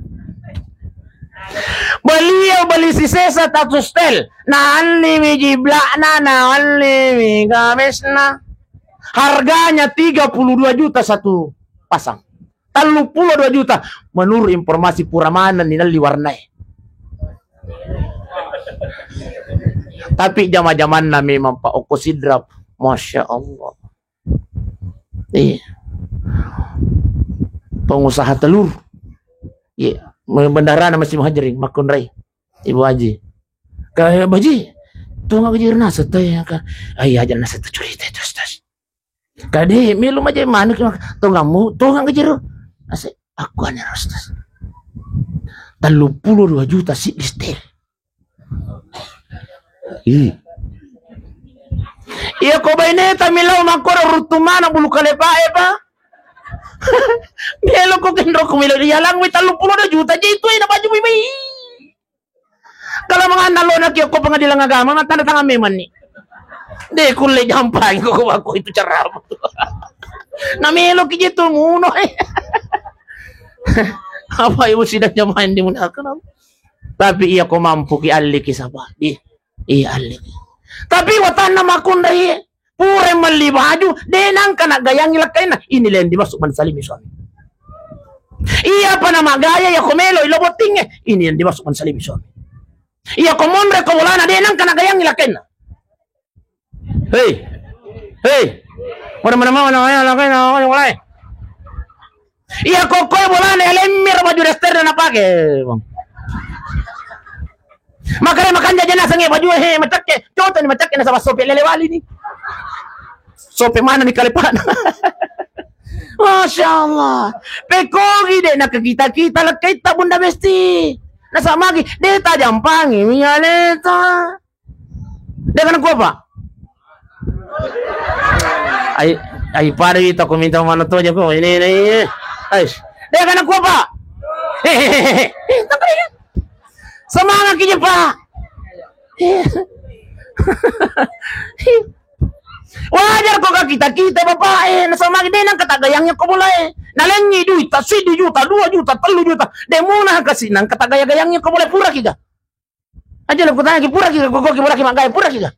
Beliau beli sisesa tatu setel, na alliwi jibla'na, na alliwi gamesna. Harganya tiga puluh dua juta satu pasang. Tellu pulo dua juta menurut informasi pura maneng ni nalli warnae. Tapi jama-jamanna memang Pak Oko Sidrap, Masya Allah. Iya. Pengusaha telur. Iya. Bendaharana mesti muhajirin, makkunrai. Ibu Haji. Kayak Baji, tonga gaji nasa teh ya kan. Ayo aja nasa teh cerita itu, Ustaz. Kade melu maja manuk, tongamu, tonga gaji ro. Ase, aku aneh, Ustaz. Tellu pulo dua juta si di setel. Ih. Iya ko baineta milau makkoro ruttu mana bulu kalepae, Pak. Melo ko kendro ko melo dialang mi tellu pulo dua juta je itu ina baju mi mai. Kalau mengandalona ki ko pengadilan agama, mah tanda tangan memang ni. De kulle jampangi ko, ko itu ceramah. Na melo ki je tu muno. Apa ibu sidang jamaah yang dimuliakan? Tapi iya ko mampu ki alliki sapa? Di, iya alliki. Tapi watanna makkunrai pura melli baju, de nangka nagayangi lakkainna. Inilah yang dimaksud menzalimi suami. Iya apa nama gaya ya ko melo ilo bottinge. Ini yang dimaksud menzalimi suami. Iya ko monre ko bolana de nangka nagayangi lakkainna. Hei. Hei. Pada mana mau namanya lakkainna, namanya mulai. Iya ko koe bolana ya lemmer baju daster na pake, Bang. Makanya makanja jana sange baju he macakke. Contoh ni macakke nasaba sope lele wali ni. Sope mana ni kalepana. Masya Allah. Pekogi de nakakita-kita lekkaitta Bunda Besti. Nasaba magi de tajampangi mialeta. De kana kuapa? Ai ai pada ita ko minta mana toja ko ini ini. Ais. De kana kuapa? Hehehe. Semangat ki Pak. Wajar ko ka kita-kita bapak e, nasaba magi de nangka tagayangnya ko bola e. Nalengi duit ta siddi juta, dua juta, tellu juta. De muna kasi nangka tagaya-gayangi ko bola pura kiga. Aja lo kutanya ki pura kiga, gogo ki pura ki magai pura kiga.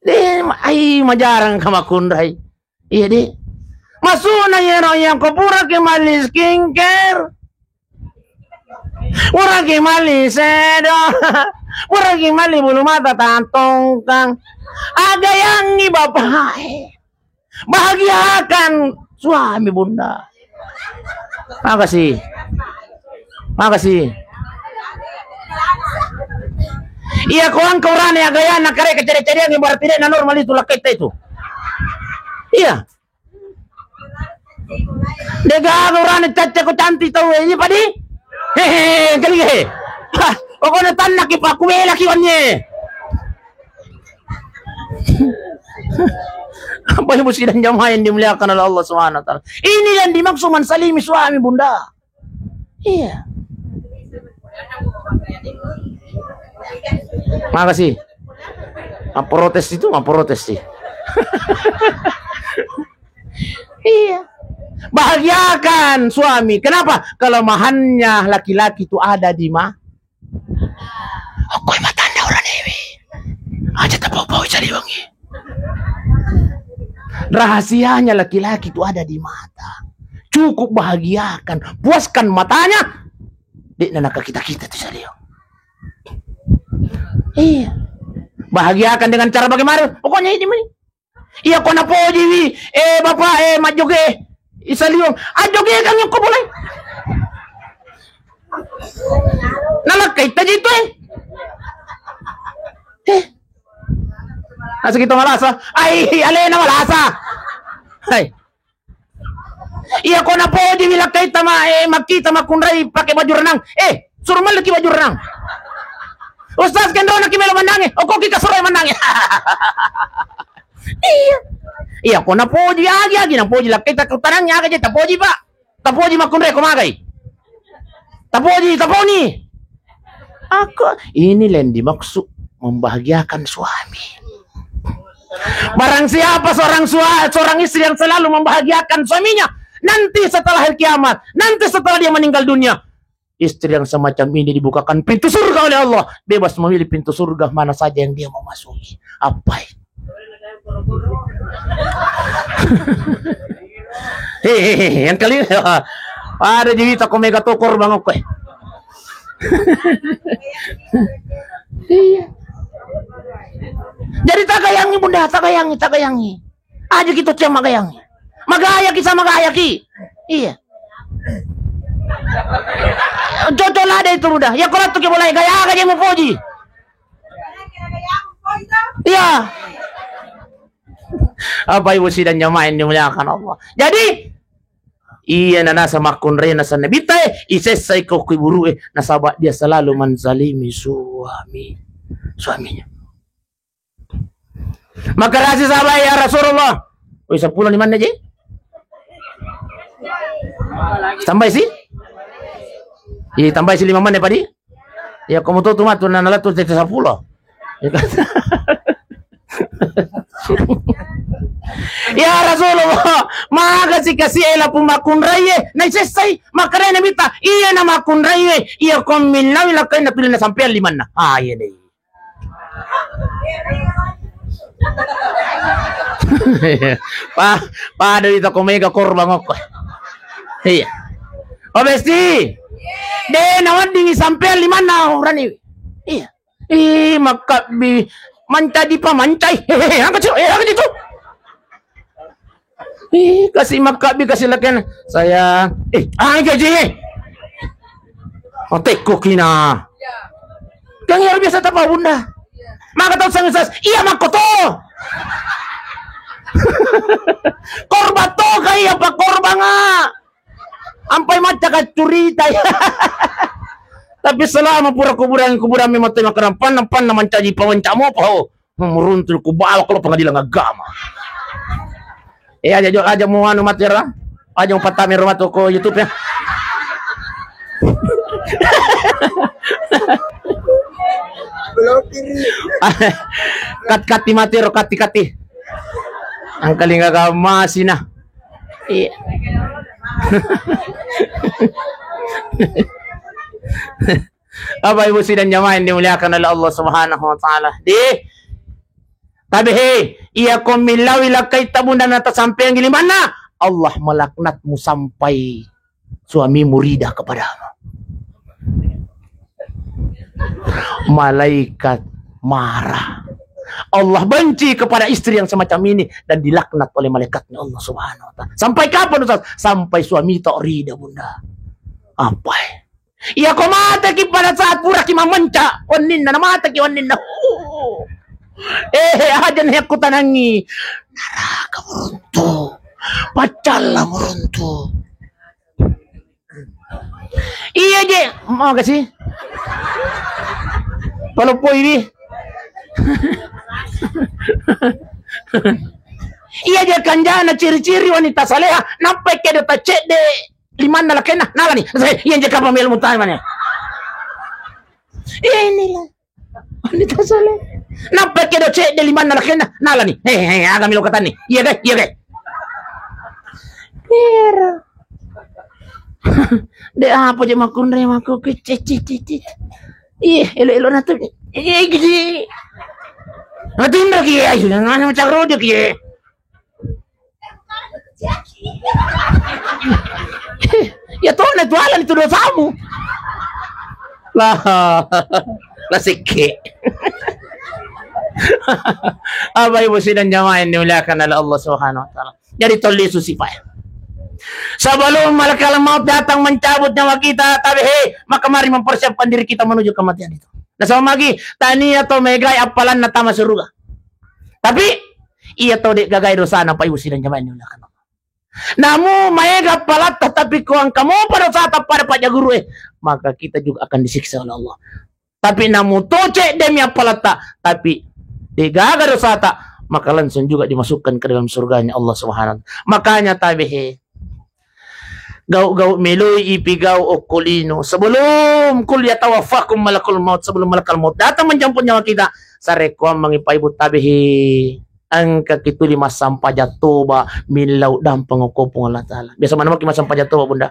De ai majarang ka makkunrai. Iya de. Masuna yero yang ko pura ki mali skincare. Pura ki mali sedo. Pura ki mali bulu mata tatongkang. Agayangi bapak e. Bahagiakan suami bunda. Makasih. Makasih. Iya ko angka urane agayana kare kecere-cereang berarti de na normal itu lakkaita itu. Iya. Degaga urane cacca ko cantik tau ini padi. Hehe, kali he. Pokoknya tanna ki pak kubela ki wanye. Apa ibu sidang jamaah yang dimuliakan oleh Allah Subhanahu wa taala? Ini yang dimaksud mensalimi suami bunda. Iya. Makasih. Memprotes itu memprotes sih. Iya. Bahagiakan suami. Kenapa? Kelemahannya laki-laki itu ada di ma Okko matanda orang dewe. Aja tapau-pau cari wangi. Rahasianya laki-laki itu ada di mata. Cukup bahagiakan, puaskan matanya. Dek nanaka kita-kita tuh cari. Iya. Bahagiakan dengan cara bagaimana? Pokoknya ini meni. Iya ko napojiwi, eh bapak eh majjoge, isaliweng, ajjoge kang ko boleh. Nalakkai taji itu eh. Eh. Asa kita malasa. Ai alena malasa. Hai. Iya ko napojiwi lakkaita ma eh makkita makkunrai pake baju renang. Eh, suro malliki baju renang. Ustaz kendrona ki melo mennangi. Okko ki kasuro mennangi. Iya. Iya ko napoji agi-agi napoji lakkaita kutanangi aga je tapoji pak. Tapoji makkunrai ko magai. Tapoji taponi. Aku ini yang dimaksud membahagiakan suami. Barang siapa seorang sua, seorang istri yang selalu membahagiakan suaminya, nanti setelah hari kiamat, nanti setelah dia meninggal dunia, istri yang semacam ini dibukakan pintu surga oleh Allah, bebas memilih pintu surga mana saja yang dia mau masuki. Apa itu? Hehehe, yang kali ada jadi tak mega tokor bang oke. Iya. Jadi tagayangi bunda, tagayangi, tagayangi. Aja kita cuma magayangi. Magayaki sama gayaki. Iya. Cocok lah ada itu udah. Ya kalau tuh boleh gaya aja mau poji. Iya. Apa ibu sidang jamaah yang dimuliakan Allah. Jadi iya nanasa makkunrai nasa nabita eh isessa iko kui buru eh nasaba dia selalu menzalimi suami suaminya. Makarasi sahabat ya Rasulullah. Woi sepuluh lima je. Tambai si? Iya tambai si lima mana padi? Ya kamu tuh tuh matu nana latu tete sepuluh. Ya Rasulullah, maga si kasi ela pumakunrai eh, na isessai, makarena mita, iya na makunrai eh, iya komin nawi lakai na pilih na sampean limanna. Ah iya deh. Pa, pada itu ko mega korban okko. Iya. Oh, besti. De' naweddingi sampeang limanna urani. Iya. Ih, makkabbi mancaji pamancai. Hehehe, angka ciro, eh, angka ciro. Ih, kasi makkabbi, kasi laken. Saya, eh, angka ji. Otekko kina. Kan iya biasa tapa bunda. Maka tau sangisas, iya makkoto. Korban to kai apa korban, ah. Ampai macca ka curita. Tapi selama pura kuburan, kuburan memang tema kerang panna, panna mancaji pawanca mopa ho. Muruntu ku bawa kalau pengadilan agama. Eh, aja jo, aja mau anu mati ra. Aja mau patame rumah toko YouTube ya. Blokir. Kat-, kati mati ro, kati-kati. Angkalinga ka masina. Iya. Bapak Ibu sidang jamaah yang dimuliakan oleh Allah Subhanahu wa Ta'ala. Di, tapi he, iya ko millawi lakkai tabunda na tasampeang limanna, Allah melaknatmu sampai suamimu rida kepadamu. Malaikat marah. Allah benci kepada istri yang semacam ini dan dilaknat oleh malaikatnya Allah Subhanahu wa Ta'ala. Sampai kapan, Ustaz? Sampai suami tak rida, Bunda. Apa? Iya, ko mateki pada saat puraki mamenca, wenninna, na mateki wenninna. Eh, aja nih aku tanangi. Naraka meruntuh. Pacalla meruntuh. Iya je, makasih. Kalau poi di. Iya je, kanjana ciri-ciri wanita saleha, nappai kedo tacedde limanna lakenna, nalani. Iya je, kapang melu mutani mane. Iya inilah. Wanita soleh. Nappa kedo cedde limanna lakenna, nalani. He, he, aga melo katanni. Iya, gai, iya, gai. Iyaro. De apa je makkunrai makku, ce, ce, ce, ce. Iya, elo-elo natu. Iya, gigi. Natu indra ki, ayo, nana macam rojo ki. Ya tona itu, alani itu dosamu. Lah, lah sikke. Apa ibu sidang jamaah yang dimuliakan oleh Allah Subhanahu wa Ta'ala. Jadi tolli susi, Pak. Sebelum malakal maut datang mencabut nyawa kita, tapi hei, maka mari mempersiapkan diri kita menuju kematian itu. Nasaba magi, tania to megai appalanna tama suruga. Tapi iya to de gagai dosana, Pak ibu sidang jamaah yang dimuliakan Allah. Namu maega appalatta, tapi ko engka mopa dosata pada pajaguru e, maka kita juga akan disiksa oleh Allah. Tapi namu to cedde mi appalatta, tapi degaga dosata, maka langsung juga dimasukkan ke dalam surganya Allah Subhanahu wa Ta'ala. Makanya tabe he, gau-gau meloi ipigau okko lino sebelum kul yatawaffakum malakul maut, sebelum malakal maut datang menjemput nyawa kita, sarekkoammengi paibu tabe he. Engka ki tuli massampajang toba, millau dampeng okko Puang Allah Ta'ala. Biasa mana maki massampajang toba, Bunda?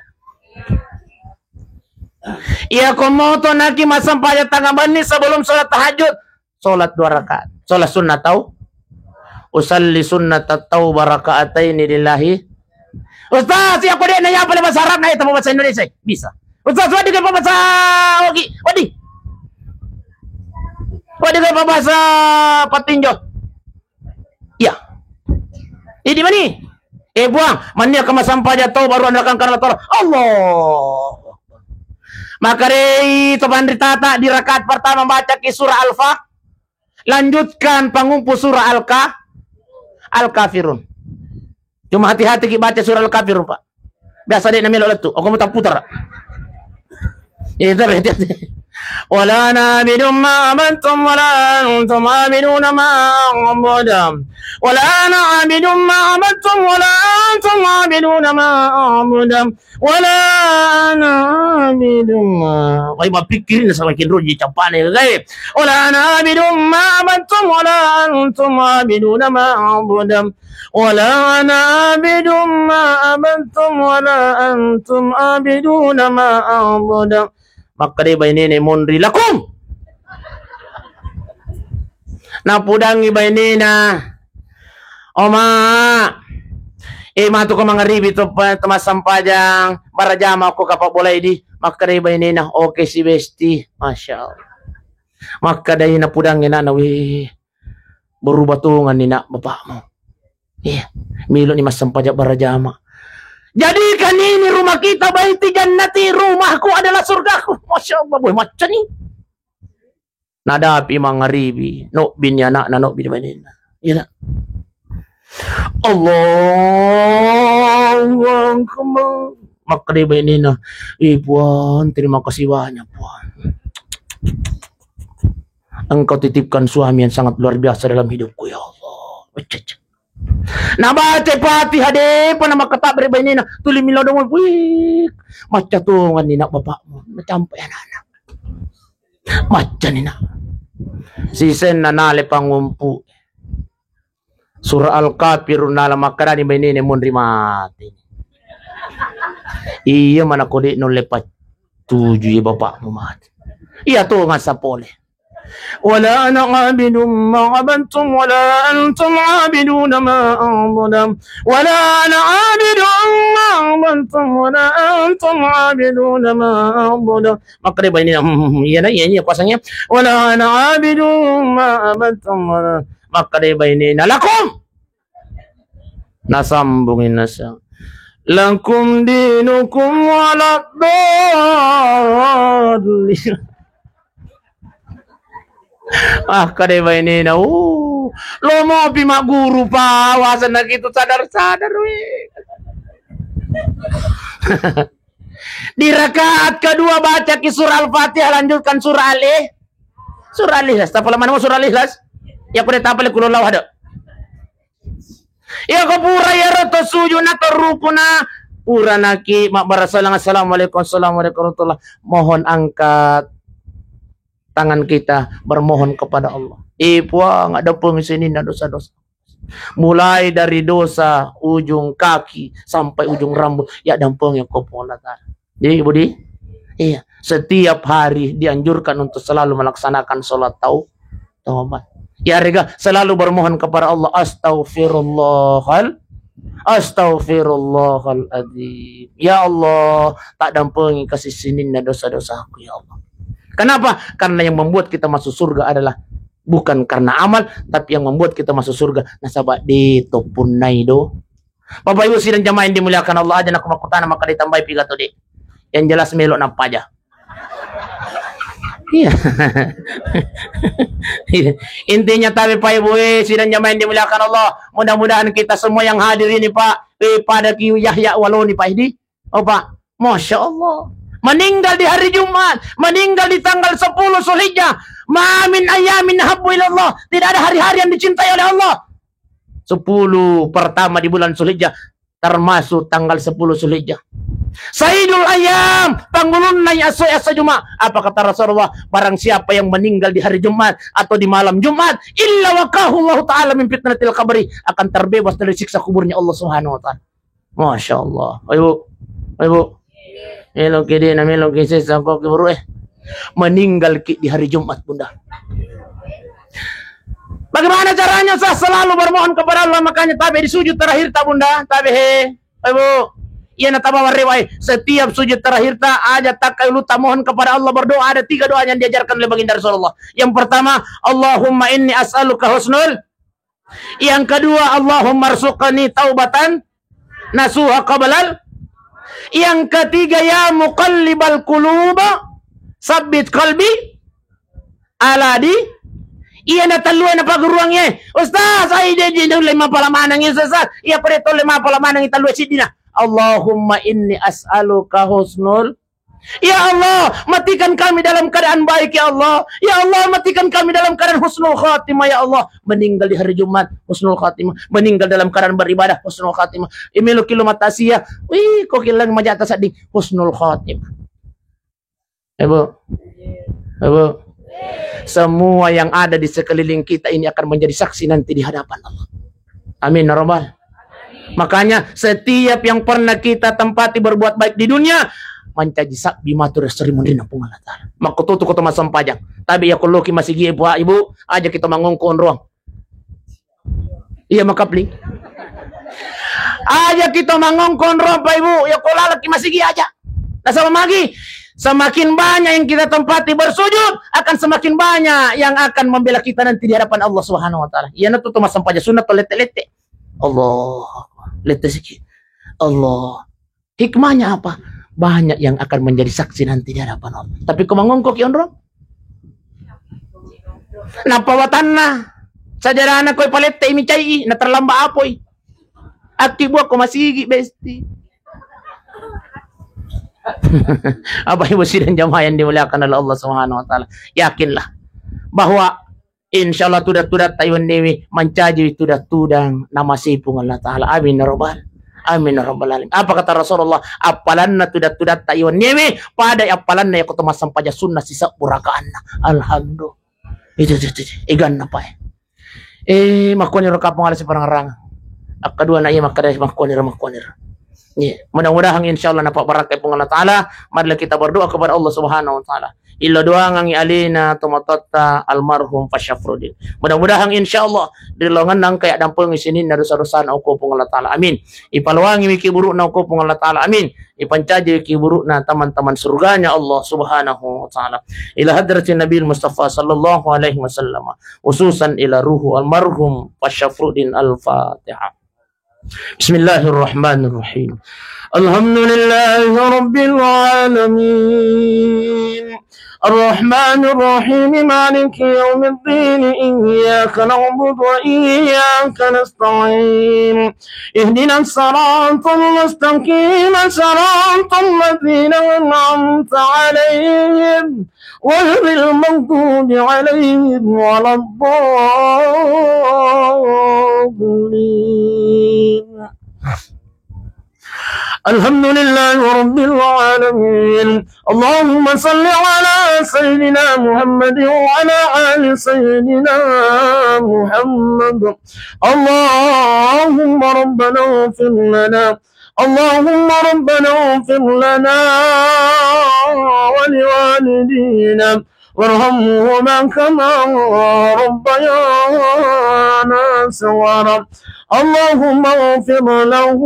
Iya, ko moto naki massampajang tangabenni sebelum sholat tahajud, sholat dua rakaat. Sholat sunnah tau? Usalli sunnat tauba rakaataini lillahi. Ustaz, iya ko de na iya pale bahasa Arab na iya tama bahasa Indonesia. Bisa. Ustaz, wadi ke bahasa Ogi? Wadi. Wadi ke bahasa Patinjo? Iya. Idi mani? Eh, buang, mani akan massampajang tau baru anda akan karena tolong. Allah. Maka dei to panritata di rakaat pertama baca ki surah Al-Fa-, lanjutkan pangumpu surah Al-Ka-, Al-Kafirun. Cuma hati-hati ki baca surah Al-Kafirun, Pak. Biasa de na melo lettu. Aku mau tak putar. Iya, tapi hati-hati. Wala na'budu ma abattum wala antum abiduna ma a'budu. Wala na'budu ma abattum wala antum abiduna ma a'budu. Wala ana abidu ma. Wai, mappikkirina samakin roji cappane, gai. Wala ana abidu ma abattum wala antum abiduna ma a'budu. Wala ana abidu ma abattum wala antum abiduna ma a'budu. Makkeda bainena monri lakum. Napudangi bainena, "Oma, Eh, matu ko mangaribi to, pa-, to massampajang, barajama ko kapa bolai di, makkedai bainena, "Oke si Besti." Masya Allah. Makkedai na pudangnge nana, "Wih, berubah tongan ni nak bapakmu. Iya, milo ni massampajang barajama. Jadikan ini rumah kita baiti jannati, rumahku adalah surgaku." Masya Allah, boy, macca ni. Nadapi mangaribi, nobbini anakna, nobbini bainena. Iya, nak. Allahu Akbar. Makkedai bainena, "Ih, Puang, terima kasih banyak, Puang. Engkau titipkan suami yang sangat luar biasa dalam hidupku, ya Allah." Cek, cek. Nabaca Fatihah, depa na makkatabbe bainena, tuli milodong, wih, macca tongan ni nak bapakmu, macampe anak-anak. Macca ni nak. Sisenna nale pangumpu. Surah Al-Kafirun nala makkedani bainena, "Munri mati." Iya mana kode nulle pattuju ya bapakmu mati. Iya to ngasa pole. "Wala ana abidum ma abattum wala antum abiduna ma a'budu. Wala ana abidum ma abattum wala antum abiduna ma a'budu." Makkedai bainena, "Hmm, iya na, iya, iya, pasangnya. Wala ana abidum ma abattum wala." Makkedai bainena, "Lakum." Nasambungi nasa, "Lakum dinukum wala dallin." Ah, kade bainena, uh, lomopi magguru pa, wasanna kitu sadar-sadar, weh. Di rakaat kedua bacaki surah Al-Fatihah, lanjutkan surah Al-, surah Al-Ikhlas. Tapala maneng surah Al-Ikhlas? Ya, kuda tapala kulullah ada. Iya, ko pura iyaro to sujud na to rukuna, pura naki mabbarasalang, "Assalamualaikum, assalamualaikum warahmatullah." Mohon angkat tangan kita bermohon kepada Allah. Eh, Puang, addampeng sininna dosa-dosa. Mulai dari dosa ujung kaki sampai ujung rambut, ya dampeng ya ko Puang Allah Ta'ala. Jadi, Budi, iya, setiap hari dianjurkan untuk selalu melaksanakan sholat tau-, taubat. Ya, rega, selalu bermohon kepada Allah, "Astaghfirullahal, astaghfirullahal adzim. Ya Allah, tak dampengi kasih sininna dosa-dosaku, ya Allah." Kenapa? Karena yang membuat kita masuk surga adalah bukan karena amal, tapi yang membuat kita masuk surga nasaba de to punnai do. Bapak Ibu sidang jamaah yang dimuliakan Allah, aja naku makkutana maka ditambahi piga to de. Yang jelas melo napaja. Iya. Iya. Intinya tapi Pak Ibu, eh, sidang jamaah yang dimuliakan Allah, mudah-mudahan kita semua yang hadir ini Pak, eh, pada kiu Yahya waloni Pak Idi. Oh, Pak. Masya Allah. Meninggal di hari Jumat, meninggal di tanggal sepuluh Zulhijjah. Ma min ayamin habbu ilallah. Tidak ada hari-hari yang dicintai oleh Allah. Sepuluh pertama di bulan Zulhijjah, termasuk tanggal sepuluh Zulhijjah. Sayyidul ayam, panggulunna asa, asa Jumat. Apa kata Rasulullah? Barang siapa yang meninggal di hari Jumat atau di malam Jumat, illa waqahu Allah Ta'ala min fitnatil qabri, akan terbebas dari siksa kuburnya Allah Subhanahu wa Ta'ala. Masya Allah. Ayo, Bu. Ayo, Bu. Melo ki de na melo ki sesa ko ki buru, eh. Meninggal ki di hari Jumat, Bunda. Bagaimana caranya? Sah selalu bermohon kepada Allah, makanya tabe di sujud terakhir ta, Bunda, tabe he. Ayo, Bu. Iya na tabawa rewai. Setiap sujud terakhir ta aja takkai luta mohon kepada Allah, berdoa, ada tiga doa yang diajarkan oleh baginda Rasulullah. Yang pertama, "Allahumma inni as'aluka husnul." Yang kedua, "Allahumma rzuqni taubatan nasuha qablal." Yang ketiga, "Ya muqallibal qulub, sabbit qalbi ala di." Iya na tellue na paguruang ye. Ustaz, ai de di lima pala maneng, Ustaz. Iya, pada to lima pala maneng tellue sidina. "Allahumma inni as'aluka husnul." Ya Allah, matikan kami dalam keadaan baik, ya Allah. Ya Allah, matikan kami dalam keadaan husnul khatimah, ya Allah. Meninggal di hari Jumat, husnul khatimah. Meninggal dalam keadaan beribadah, husnul khatimah. Imelo kilo matasia, wih, kok hilang majata sedih, husnul khatimah. Ibu, Ibu, semua yang ada di sekeliling kita ini akan menjadi saksi nanti di hadapan Allah. Amin, ya Rabbal. Makanya, setiap yang pernah kita tempati berbuat baik di dunia, mancaji sabbi matu ri munrinna Puang Allah Ta'ala. Makkututu ko to massempajang. Tapi ya, kulluki masigi, Ibu, Ibu, aja kita mangongko onroang. Iya, makapling. Aja kita mangongkong, Bapak Ibu, ya ko lalaki masigi aja. Nasaba magi, semakin banyak yang kita tempati bersujud, akan semakin banyak yang akan membela kita nanti di hadapan Allah Subhanahu wa Ta'ala. Iya, natu to massempajang sunnah to lette-lette. Allah, lette siki. Allah. Hikmahnya apa? Banyak yang akan menjadi saksi nanti di hadapan Allah. Tapi ko mangongkong ki onrong, nappa watanna sajarana koi palette mi cai, na terlambat apoi. Akki buah ko masigi, besti. Apa ibu sidang jamaah yang dimuliakan oleh Allah Subhanahu wa Ta'ala? Yakinlah bahwa insya Allah tudang-tudatta iwennewe mancaji tudang-tudang namasei Puang Allah Ta'ala. Amin ya rabbal, amin ya rabbal alamin. Apa kata Rasulullah? Appalanna tudang-tudatta iwennewe pada appalanna yako to massempajang sunnah sisebbu rakaanna. Alhamdulillah. Itu, itu, itu, itu. Eganna pae. Eh, makkuaniro kapang ala siparangarang. Akkadua na iya makkada makkuaniro, makkuaniro. Iya. Mudah-mudahan insya Allah napabarakai Puang Allah Ta'ala. Marilah kita berdoa kepada Allah Subhanahu wa Ta'ala. Illa doangangi alena tomatoatta almarhum Pak Syafruddin. Mudah-mudahan insya Allah ri laonganna engka yaddampengi sininna dosa-dosana okko Puang Allah Ta'ala. Amin. Ipaloangi wiki burukna okko Puang Allah Ta'ala. Amin. Ipancaji wiki burukna taman-taman surganya Allah Subhanahu wa Ta'ala. Ila hadratin Nabi Mustafa sallallahu alaihi wasallam. Khususan ila ruhu almarhum Pak Syafruddin. Al-Fatihah. بسم الله الرحمن الرحيم. الحمد لله رب العالمين. الرحمن الرحيم. مالك يوم الدين. إياك نعبد وإياك نستعين. اهدنا الصراط المستقيم. صراط الذين أنعمت عليهم غير المغضوب عليهم ولا الضالين. الحمد لله رب العالمين. اللهم صل على سيدنا محمد وعلى آل سيدنا محمد. اللهم ربنا اغفر لنا اللهم ربنا اغفر لنا ولوالدينا وارحمهما كما ربيانا صغارا. اللهم اغفر له،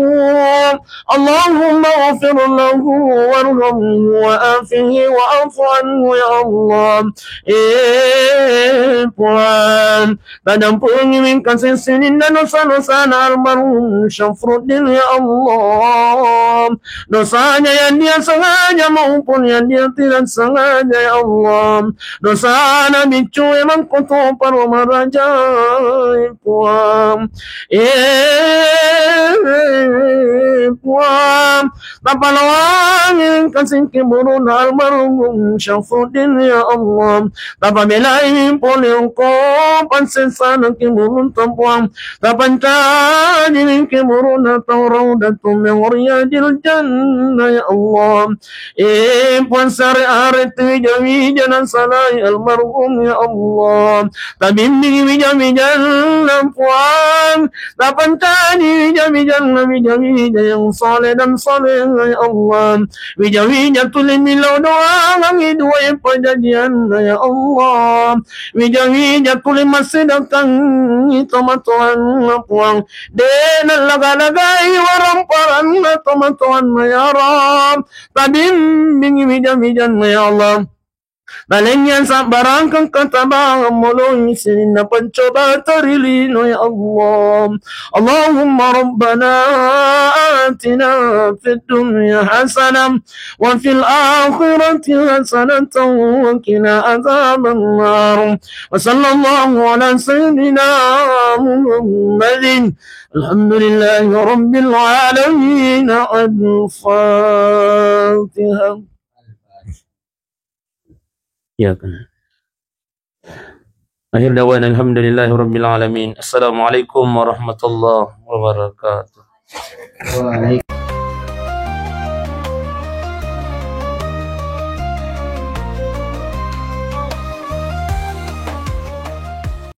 اللهم اغفر له وارحمه وعافه واعف عنه يا الله. Eh, Puang, Tadampungi wingkaseng sininna dosa-dosana almarhum Syafruddin, ya Allah. Dosanya yang dia sengaja maupun yang dia tidak sengaja, ya Allah. Dosana biccu emang koto paro marajai, Puang. Eh, Puang. Tapaloangi kasingki buruna almarhum Syafruddin, ya Allah. Tapabelai pole engkau pansesana ki burunta, Puang. Tapancaji ki buruna tau raudatu min riyadil jannah, ya Allah. Eh, Puang, sare-are tu wija-wija nasalai almarhum, ya Allah. Tabimbing wija-wijanna, Puang. Tapancaji wija-wijanna, wija-wija yang saleh dan salehah, ya Allah. Wija-wija tuli millau doangangi dua pajajianna, ya Allah. Wija-wija tuli massidakkangi tomatoanna, Puang. De' nallaga-lagai waramparanna tomatoanna, ya Rabb. Tabimbingi wija-wijanna, ya Allah. Nalengngi sabbarang katabaang moloi sininna pancoba tarilino, ya Allah. Allahumma rabbana atina fid dunya hasanah wa fil akhirati hasanatan wa qina adzabannar. Wa sallallahu ala sayyidina Muhammadin. Alhamdulillahi rabbil alamin. Al-Fatihah. Ya kan. Akhir dawana alhamdulillahi rabbil alamin. Assalamualaikum warahmatullahi wabarakatuh. Waalaikumsalam.